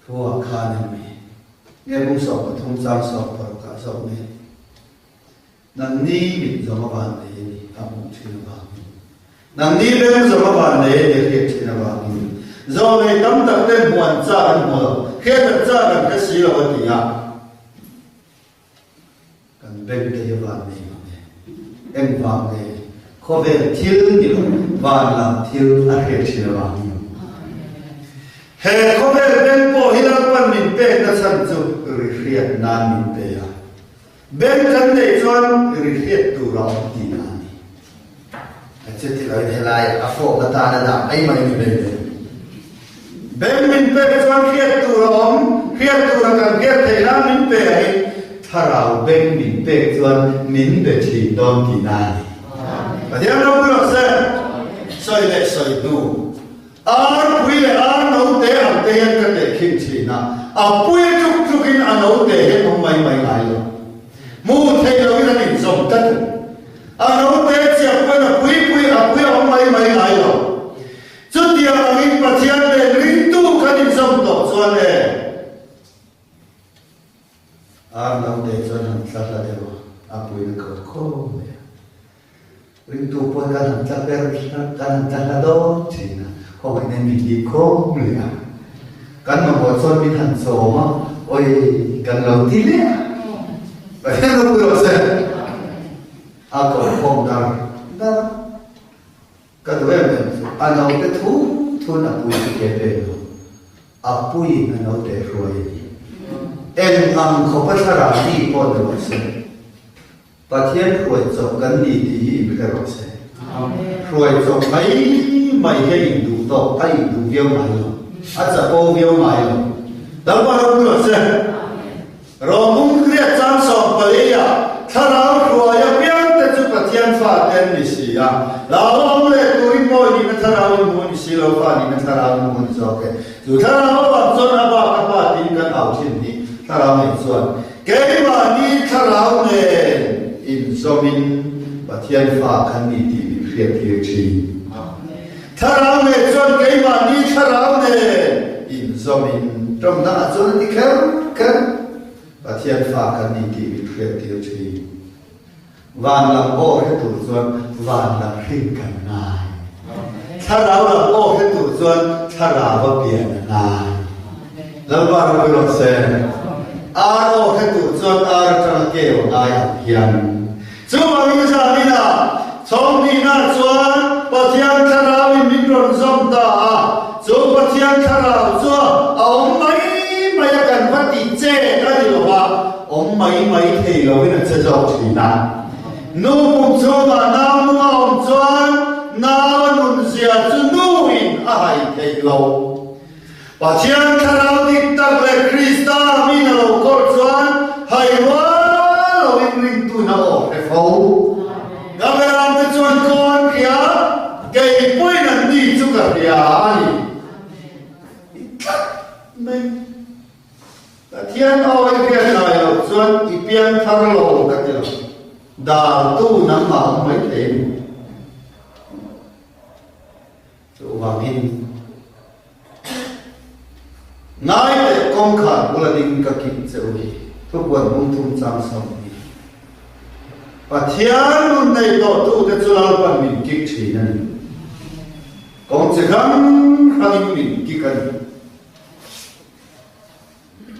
Thuah khan in mi nge bung 13 chang 16 ah zawk nge nangni mit zawng a van nei a ni a hmuh thin avangin nangni beng zawng a van nei a ni a hriat thin avangin zawlnei tam tak ten hmuh an chak an hmu lo hriat an chak an hre si lo a ti a. Kan beng te hi van nei mang e. Engvang nge khawvel thil ni lo van lam thil a hriat thin avangin. He khawvel beng pawh hi Lalpan min pek na chhan chu ri hriat nan min pe a. Beng kan neih chuan ri hriat tur a awm tihna a ni. Chuti loin helai a fawk atan a dah mai mai ni mai mai. Beng min pek chuan hriat tur a awm, hriat tura kan hriat theih nan min pe angin thlarau beng min pek chuan min be thin dawn tihna a ni. Pathian ropui rawh se. Sawi leh sawi hnu, ar pui leh ar note ang te hian ka tehkhin thin a, a pui tluk tlukin a note hian awm mai mai ngai lo. Hmuh theih loin an inzawm tlat u. A note chiah pawn a pui pui a pui a awm mai mai ngai lo. Chutiang angin Pathian nen ringtu kan inzawm tawh chuan e, ar note chuan han tla hla deuh a, a puiin a ko khawm mai a. Ringtu pawn kan han tla ber kan han tla hla dawn thin a, khawngaih nen min hlip khawm leh a. Kan mamawh chuan min han chawm a, awi kan lo ti leh a. Pathian ropui rawh se. A ko khawm dar dar a. Ka duh em em chu a naute thu thun a pui chu ke pek lo, a puiin a naute hruai a ni. Eng ang khawpa thlarau mi pawh ni rawh se. Pathian hruai chawp kan ni tih hi inhre rawh se. Hruai chawp mai mai hi a induh tawk, a induh viau ngai lo, a chapo viau ngai lo. Lalpa ropui rawh se. Rawhmung riat chang 14 ah thlarau hruai apiang te chu Pathian fa te an ni si a. Hlauhawm leh turin mawi nihna thlarau in hmu a ni si lo, fa nihna thlarau in hmu a ni zawk e. Chu thlarau avang chuan a bak a pa tiin kan au thin hi thlarau nei chuan Keimahni thlarau nen inzawmin Pathian fa kan ni tih min hriattir thin. Thlarau nen chuan keimahni thlarau nen inzawmin tawngna ah chuan a ti kher kher, Pathian fa kan ni tih min hriattir thin. Van lam aw hre tur chuan van lam hrin kan ngai. Thlarau lam aw hre tur chuan thlarau a pian a ngai. Lalpa ropui rawh se. Ar aw hre tur chuan ar atanga keu a ngai ang hian. Chuvangin zanina chhawmhnihna chuan Pathian thlarauin min rawn zawm ta a, chu Pathian thlarau chu a awm mai mai a kan va tih chet a ni lo va, awm mai mai thei loin a che zawk thin a. Nu pum chhungah nau nung a awm chuan nau a nunzia chu nuin a hai theih lo. Pathian thlarau dik tak leh Krista min a lo kawr chuan hai rual loin ringtuin a aw hre fo. Ka beramte chuan kaw an hria, kei pawhin an ni chu ka hria a ni. I tlat mai. Pathian aw i hriat ngai loh chuan i piang thar lo ka ti lo. Daltu nangmah awm mai thei a ni. Chuvangin, ngai leh kawngkhar bula ding ka kip che u hi, thupuan hmung thum chang 20. Pathian nun nei tawhtute chu Lalpan min kik thin a ni. Kawng chi hrang hrangin min kik a ni.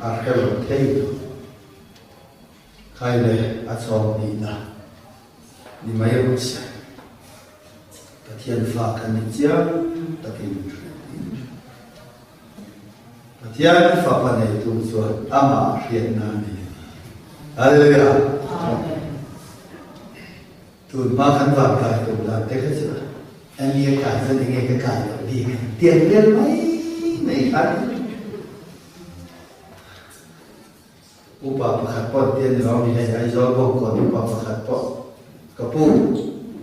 A hre lo thei lo. Khai le a chawm hnihna ni mai rawh se. Pathian fa kan ni chiang takin hriat in Pathian fapa neitu chuan amah hriatna a nei a ni. Hallelujah! Amen. Tun hma kan van kai tum dan te kha chu ania kai chuan enge ka kai loh bik tiang vel mai mai khan Upa pakhat pawh an ti a ni lo mi hei Aizawl bawngkawn upa pakhat pawh ka pu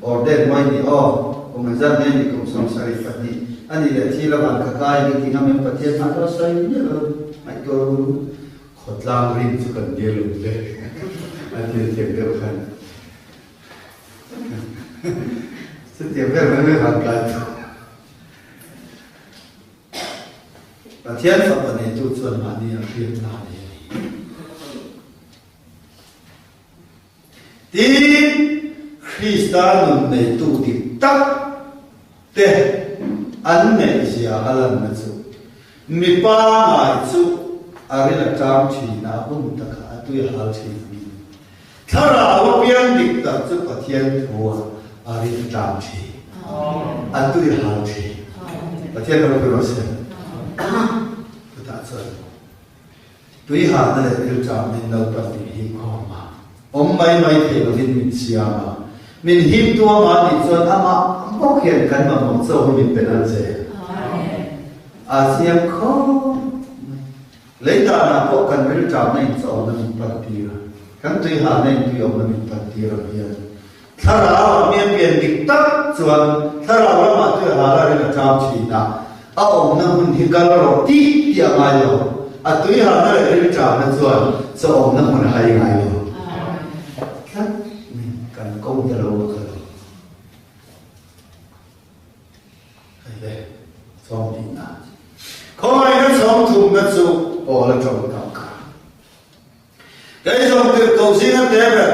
ordain mai ni aw kum engzat nge ni kum 72 a nih leh thi lamah ka kai ni ti ngam em Pathian hmai pawh sawi miah lo ngaihtuah ru khawtlang rin chu kan dil lo le a ti a thiam deuh khan chutiang vel mai mai han kai chu. Pathian fapa neitu chuan mahni a hriatna a nei a ni. Tin, Krista nun neitu dik tak te an neihzia a lanna chu mipa ngai chu a ril a ṭam ṭhin a, a hun takah a tui a hal ṭhin a ni. Thlarau a piang dik tak chu Pathian thu a ril a ṭam ṭhin, a tui a hal ṭhin. Pathian ropui rawh se. Chutah chuan tui halna leh ril ṭamna in Lalpan min hip khawm a, awm mai mai thei lovin min siam a, min hip tu amah nih chuan amah bawk hian kan mamawh chaw hi min pe nal zel. A siam khawp mai. Lei danah pawh kan rilṭamna in chaw-awmna min pantir a, kan tuihalna in tui-awmna min pantir ang hian Thlarau a hmel pian dik tak chuan Thlarau lamah tuihal a rin a ṭam ṭhin a, a awmna hmun hi kal rawh tih tih a ngai lo, a tuihalna leh rilṭamna chuan chaw-awmna hmun a hai ngai lo. Tlat min kan ko ta lo a kha lo. Hei le, chawm tihna. Khawngaihna chawm thumna chu Paul a tawng tak kha. Kei zawng tirhkoh zinga te ber,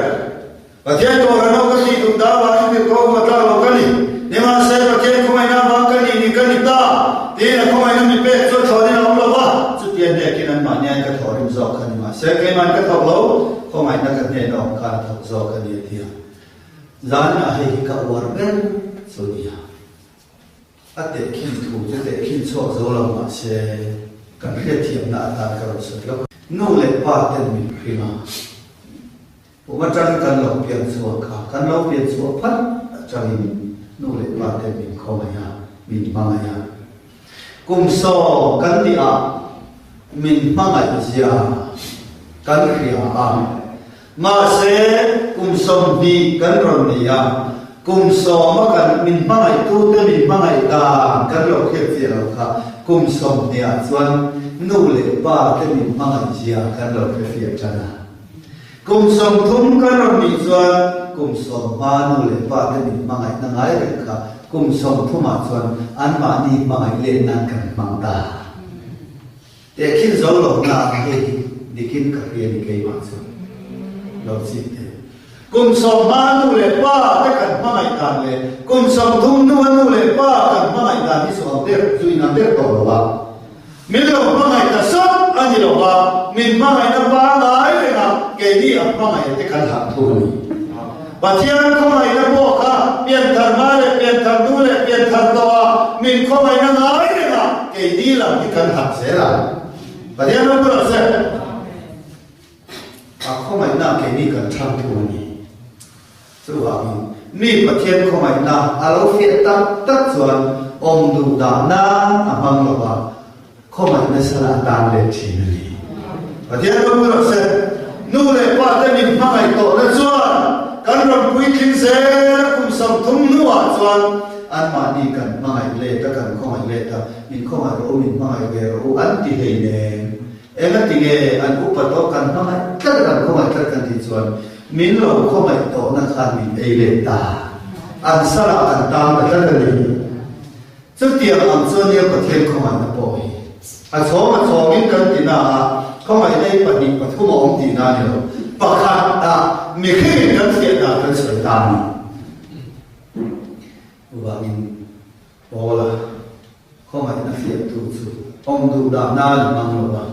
Pathian Torah no ka tih duh ta avangin tirhkoh hma tlak lo ka ni. Nimahse, Pathian khawngaihna avang ka nih ni ka ni ta, tiin a khawngaihna mi pek chu a thlawnin a awm lo va, chutia hnekin anmahniain ka thawhrim zawk kha nimahse, keimahin ka thawk lo, khawngaihna ka hnena awm khan a thawk zawk a ni a ti a. Zanah hei hi ka uar ber chu nia. A tehkhin thu chu tehkhin chhuak zo lo mah se kan hriatthiamna atan ka rawn sawi lawk. Nu leh pa ten min hrim a, kum atangin kan lo pian chhuak kha, kan lo pian chhuah phat atangin nu leh pa ten min khawngaih a, min hmangaih a. Kum 10 kan nih ah min hmangaih zia kan hria a, mahse kum 20 kan rawn ni a, kum 10 a kan min hmangaih tu te min hmangaih dan kan lo hriat chiah lo kha kum 20 ah chuan nu leh pa te min hmangaih zia kan lo hre fiah tan a. Kum 30 kan rawn nih chuan kum 10 hma nu leh pa te min hmangaihna ngai reng kha kum 30 ah chuan anmahni hmangaih let nan kan hmang ta. Tehkhin zo lo na hei hi dikin ka hria ni keimah chu lo chik teh. Kum 15 nu leh pa te kan hmangaih dan leh kum 30 hnua nu leh pa kan hmangaih dan hi chu ang der chu inang der tawh lo a. Min lo hmangaih ta sawt a ni lo va, min hmangaihna pangai renga keini a hmangaih te kan hah thu a ni. Pathian khawngaihna pawh kha pianthar hma leh pianthar hnu leh pianthar tawha min khawngaihna ngai renga keini lam hi kan hah zel ang. Pathian ram rawh se. A khawngaihna keini kan chhang thu a ni. Chuvangin, mi Pathian khawngaihna a lo fiah tak tak chuan awm duh dah nan a hmang lo va, khawngaihna sal a tan leh thin a ni. Pathian rawng rawh se, nu leh pa te min hmangaih tawhna chuan kan rawn puitling zel a kum 30 hnuah chuan anmahni kan hmangaih let a, kan khawngaih let a, min khawngaih rawh u, min hmangaih ve rawh u an ti hleinem. Engati nge an upa tawh kan hmangaih tlat a, kan khawngaih tlat kan tih chuan Min lo khawngaih tawhna khan min ei leh ta. An salah kan tang ta tlat a ni. Chutiang ang chuan nia Pathian khawngaihna pawh hi a chhawng a chhawngin kan ti na a, khawngaihna hi pahnih pathum a awm tihna a ni lo. Pakhat ah mihringin kan fiah dan kan sawi ta a ni. Chuvangin Paula khawngaihna fiahtu chu awm duh dah nan a hmang lo va.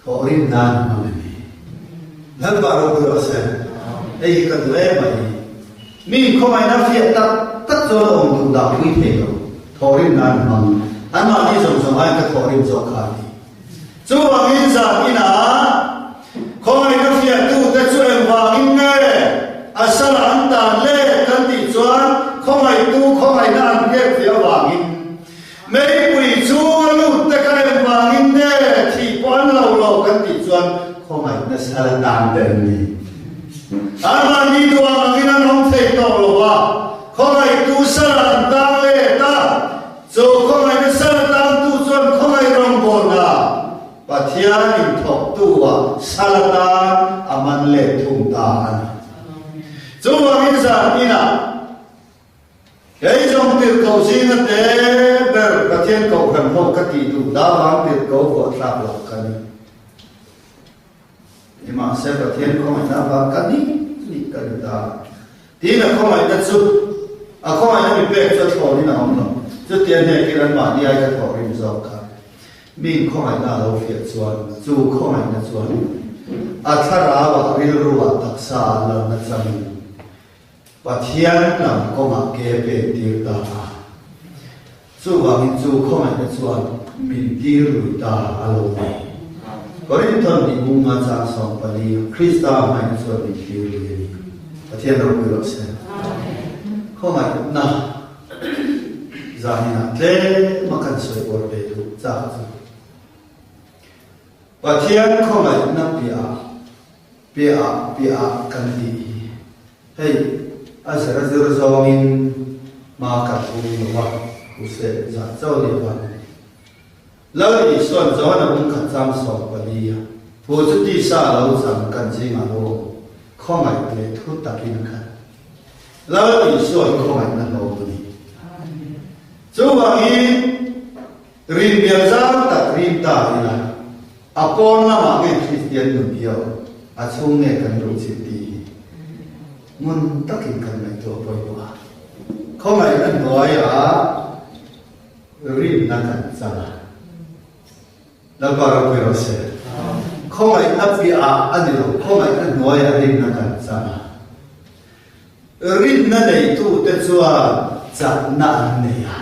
Thawhrim nan hmang a ni. Lalpa ropui rawh se. Hei hi ka duh em a ni. Mi khawngaihna fiah tak tak chuan a awm duh dah pui thei lo. Thawhrim nan hmang. Anmahni zawng zawng aiin ka thawhrim zawk kha a ti. Chuvangin zan inah khawngaihna fiahtute chu engvangin nge a sala an tan le kan tih chuan khawngaihtu khawngaihna an pek ve avangin Meipui chu a lut te kha engvangin nge thih pawh an lo lo kan tih chuan khawngaihna sal a tan ber ni. Anmahni duang angin an awm thei tawh lo a, khawngaihtu sal an tang let a, chu khawngaihna sal a tangtu chuan khawngaih rawngbawlna Pathian inthawktu ah sal a tan a man let thung ta a ni. Chuvangin zan inah Kei zawng tirhkoh zinga te ber Pathian kohhran ho ka tih duh dah vang tirhkoh vuahthlak loh ka ni. Nimahse Pathian khawngaihna avang ka ni nih ka ni ta. Tiin a khawngaihna chu a khawngaihna mi pek chu a thlawnin a awm lo. Chutia hnekin anmahni ai ka thawhrim zawk kha. Mi khawngaihna a lo fiah chuan chu khawngaihna chuan a thlarauah rilruah taksa an lo nachangin Pathian lam kawngah ke pek tir ta a. Chuvangin chu khawngaihna chuan min tir lui ta a lo ni. Korinthon nih munga chang 14 Krista hmangaihna chuan min tir lui a ni. Pathian ropui rawh se. Khawngaihna zaninah tlem a kan sawi uar ve duh chak chu. Pathian khawngaihna piah piah piah kan tih hi hei a zir a zir zawngin hma kan um lo va, u se zah chauh ni va. Lal Isuan Johana bung khat chang 14 a thu chu tisa lo chang kan zingah lo awm khawngaih leh thu takin a khat. Lal Isua hi khawngaihna hlawm a ni. Chuvangin Rin bial zau tak rin ta ila, a pawn lamah nge Kristian nun hi a awm, a chhung nge kan luh chilh tih hi ngun takin kan ngaihtuah pawimawh a. Khawngaihna hnuaiah rinna kan chang a. Lalpa ropui rawh se. Khawngaihna piahah a ni lo, khawngaihna hnuaiah rinna kan chang a. Rinna neitute chuan chakna an nei a.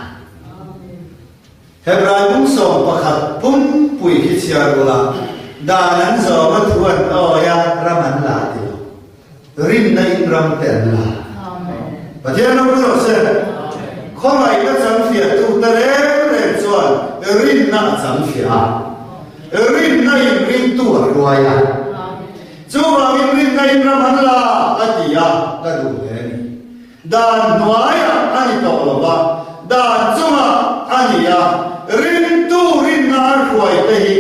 Hebrai bung 11 pumpui khi chhiar ula, dan an zawm a thu an awi a, ram an la ti lo. Rinna in ram te an la. Pathian ropui rawh se. Khawngaihna chang fiahtute reng reng chuan rinna a chang fiah a. Rinna in ringtu a hruai a. Chuvangin rinna in ram an la a ti a, ka duh hle a ni. Dan hnuaiah a ni tawh lo va, dan chungah a ni a, ringtu rinna an hruai te hi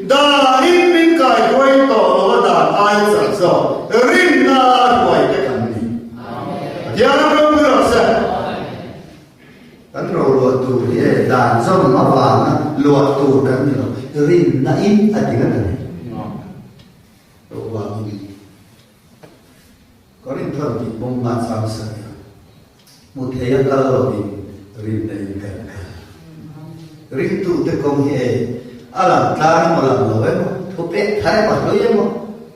danin min kaihruai tawh lo a dan aia chak zawk rinna a hruai te kan ni. Pathian ram ropui rawh se. Kan ro luah tur hi e dan zawm avanga luah tur kan ni lo, rinna in a ti ngat a ni. Ro vangin. bung nga chang sarih a, hmu thei a kal lovin rinna in kan kal. Ringtute kawng hi e, a lang tlang emaw lang lo emaw, thu pek thar emaw hlui emaw,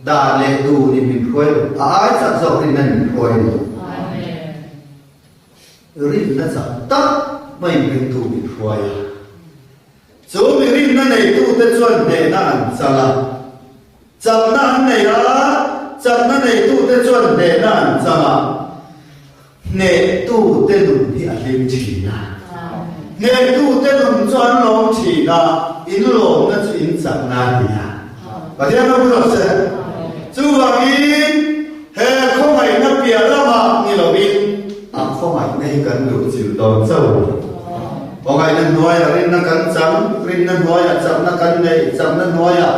dan leh dun in min hruai lo, a ai chak zawk rinna in min hruai lo. Rinna chak tak maiin ringtu min hruai a. Chu mi rinna neitute chuan hnehna an chang a. Chakna an nei a, chakna neitute chuan hnehna an chang a. Hnehtute nun hi a hlim thin a. Hnehtute nun chu an lawm thin a, in lawmna chu in chakna a ni a. Pathian ropui rawh se. Chuvangin he khawngaihna piah lamah ni loin a khawngaihna hi kan luhchilh dawn chauh a ni. Khawngaihna hnuaiah rinna kan chang, rinna hnuaiah chakna kan nei, chakna hnuaiah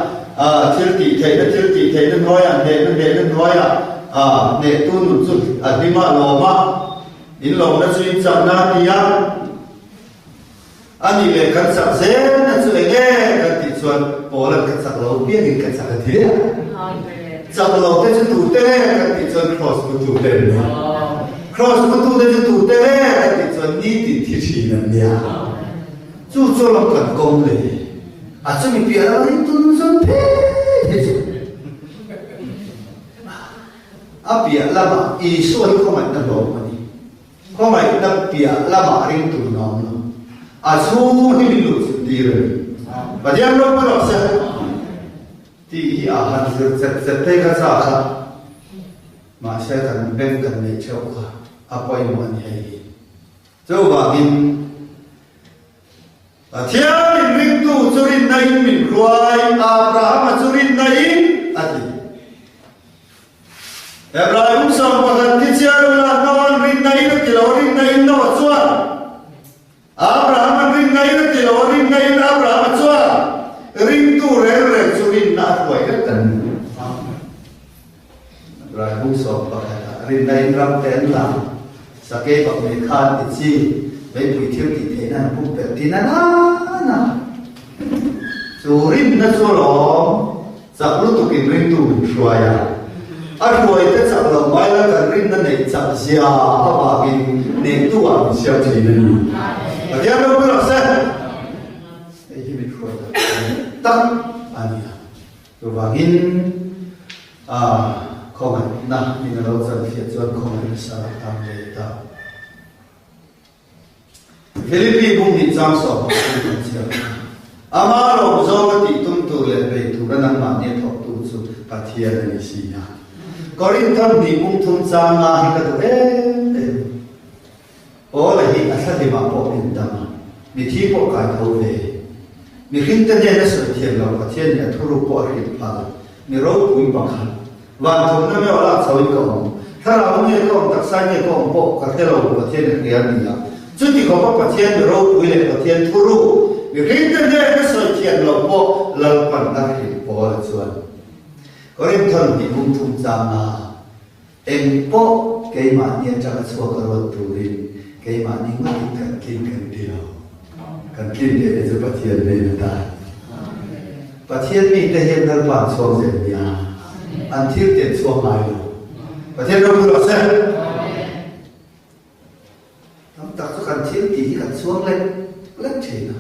thil tih theihna, thil tih theihna hnuaiah hnehna, hnehna hnuaiah hnehtu nun chu a hlim a, lawm a, in lawmna chu in chakna a ti a. A nih leh kan chak zel na chu eng nge kan tih chuan Paula'n ka chak lo piangin ka chak a ti a. Chak lo te chu tute nge kan tih chuan Kraws putu te an nia. Kraws putu te chu tute nge kan tih chuan nitin thi thin an nia. Chu chu lam kan kawm le. A chumi piah lo ring tun zawn phet hi chu. A piah lamah Isua hi khawngaihna hlawm a ni. Khawngaihna piah lamah ring tur na awm lo. A chhung hi min luh chilh tir a ni. Pathian ropui rawh se. Tih hi a han zir chet chet phei kha cha kha. Mahse kan beng kan neih theuh kha a pawimawh a ni hei hi. Chuvangin Pathian in ringtu chu rinna in min hruai, Abrahama chu rinna in a ti. Hebrai um 11 thi chiar ula Noa'n rinna in a ti lo, rinna in Noa chuan Abrahama'n rinna in a ti lo, rinna in Abrahama chuan ringtu reng reng chu rinna a hruai vek kan ni. Hebrai um 11 ah rinna in ram te an lang, sakei bak nei khan ti chi, meipui thil tih theihna an pumpelh tin a na na. Chu rinna chu alawm. Chak lutuk in ringtu min hruai a, a hruaite chak lo mai la kan rinna neih chak zia avangin nehtu ah min siam thin a ni. Pathian ropui rawh se. Hei hi min hruai tak tak a ni a. Chuvangin khawngaihna min a lo chanfiah chuan khawngaihna sar a tam ve ta. Philippi bung hnih chang sawm pakhat in kan chhiar a. Ama lawm zawnga tih tum tur leh bei tura nangmahni a thawktu chu Pathian a ni si a. Korinthon hnih bung thum chang nga hi ka duh em em. Paula hi a thlahlimah pawh min dam a, mithi pawh kai tho ve. Mihringte hnena sawi thiam lo Pathian nih a thuruk pawh a hrilh phal. Mi ropui pakhat. Van thumna meuh a lak chho in ka awm. Thlarau nge ka awm, taksa nge ka awm pawh ka hre lo, Pathian a hria a ni a. Chuti khawpa Pathian mi ropui leh Pathian thuruk, mihringte hnena sawi thiam lo pawh Lalpan a hrilh pawl chuan Korinthon hnih bung thum changa eng pawh keimahni atanga chhuak a ruat turin keimahni ngawtin kan tlin kan ti lo. Kan tlin leh te chu Pathian nen a ta. Pathian mite hian Lalpa an chhuak zel nia. An thil te an chhuak ngai lo. Pathian ropui rawh se. Tam tak chu kan thil tih hi kan chhuak lek lek thin a.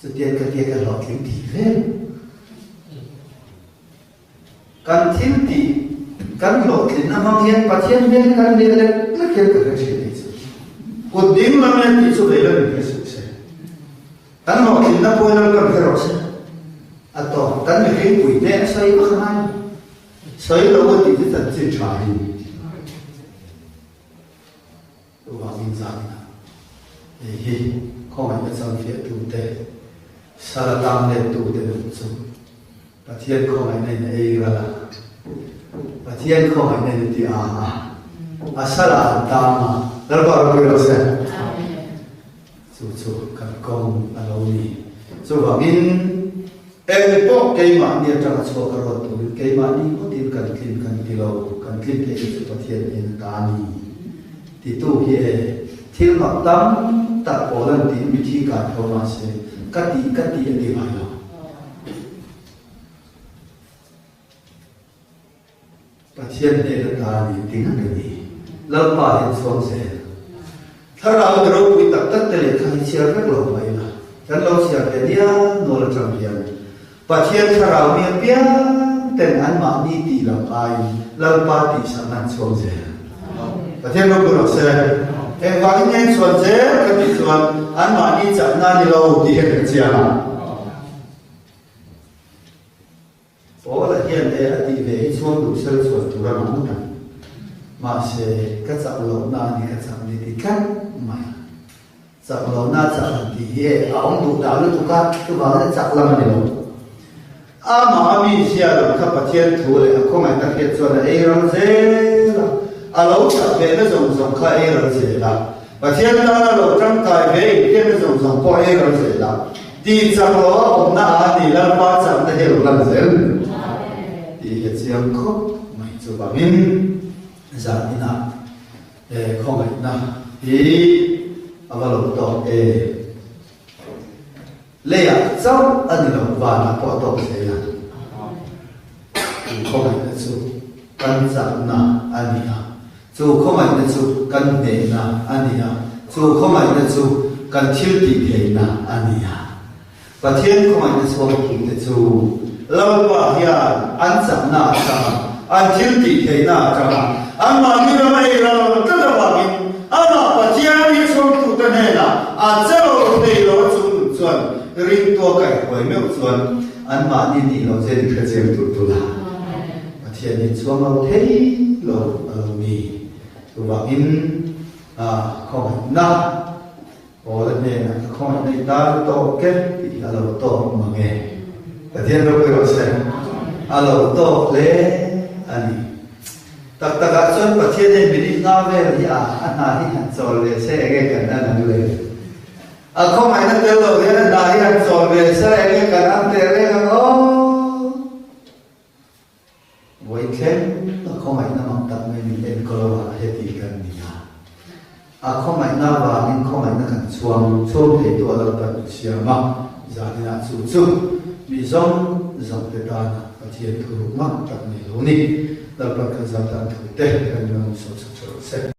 Chutiang ka tia ka hlawhtling tih vel. Kan thil tih kan hlawhtlinna hmang hian Pathian hmel hi kan hmel lek lek hian ka hre thin tih chu. Kut ding lam hian tih chu vei lam in hre suh se. Kan hlawhtlinna pawh hi Lalpan hre rawh se. A tawp kan mihring pui te a sawi vak a ngai lo. Sawi lo a tih chu chanchin tha hi ni. Chuvangin zanina hei hi khawngaihna changfiahtute, sal a tang lettute nun chu Pathian khawngaihna in a ei ral a, Pathian khawngaihna in a ti ang a, a salah an tang a, Lalpa ropui rawh se. Chu chu kan kawng a lo ni. Chuvangin eng pawh keimahni atanga chhuak a ruat turin keimahni ngawtin kan tlin kan ti lo, kan tlin theih te chu Pathian hian a ta a ni titu hi e thil mak tam tak pawl an tiin mithi kai tho mahse ka tih ka tih a ti ngai lo. Pathian hnen a ta a ni ti ngat a ni. Lalpa hian chhuang zel. Thlarau mi ropui tak tak te lehkha hi chhiar vek lo mai ila, kan lo chhiar ve nia nual atang hian Pathian thlarau mi apiang ten anmahni tih lam aiin Lalpa tih sak nan chhuang zel. Pathian ropui rawh se. Engvangin nge an chhuan zel ka tih chuan anmahni chakna ni lo tih hian kan chiang a. Paula hian e a tih ve hi chhuang duh sel chhuan tur a ngah ngawt ang. Mahse, ka chak lohna a ni ka chak ni ti tlat mai a. Chak lohna chak han tih hi e a awm duh dah lutuk a, chuvangin a chak lam a ni lo. Amah a mi zia lam kha Pathian thu leh a khawngaihna hriat chuan a ei ral zel a, a lo chak ve na zawng zawng kha a ei ral zel a. Pathian tana lo tangkai ve inhriatna zawng zawng pawh a ei ral zel a. Tih chak lo a awmna ah ni Lalpa chakna hi lo lan zel tih hi a chiang khawp mai. Chuvangin zaninah he khawngaihna hi a va lo tawk e. Leiah chauh a ni lo, vanah pawh a tawk thei a. Chu khawngaihna chu kan chakna a ni a. Chu khawngaihna chu kan hnehna a ni a, chu khawngaihna chu kan thil tih theihna a ni a. Pathian khawngaihna chhuangtute chu Lalpa hian an chakna a chang a, an thil tih theihna a chang a, anmahni rama ei ral tlat avangin amah Pathian hi chhuangtute hnenah a che lo thei lo a chung nun chuan ringtua kaihhuai meuh chuan anmahni nih loh zen hre chiang tur tul a. Pathian hi chhuang lo thei lo a lo ni. Chuvangin a khawngaihna Paula hnenah ka khawngaihna i tar tawk e tih hi a lo tawk mang e. Pathian ropui rawh se. A lo tawk hle a ni. Tak takah chuan Pathian hian minute nga vel hi a a hna hi han chawl ve se enge kan an ang le. A khawngaihna tel lo hian a hna hi han chawl ve se enge kan an teh reng ang aw. Vawi thleng a khawngaihna mak tak mai min enkawl lo a, heti kan ni a. A khawngaihna avangin khawngaihna kan chhuang chhung thei tu a Lalpan min siam a, zaninah chu chu mi zawng zawng te tana Pathian thu ruk mak tak nei lo ni. Lalpan kan zam tan thu te kan nung sawt chho rawh se.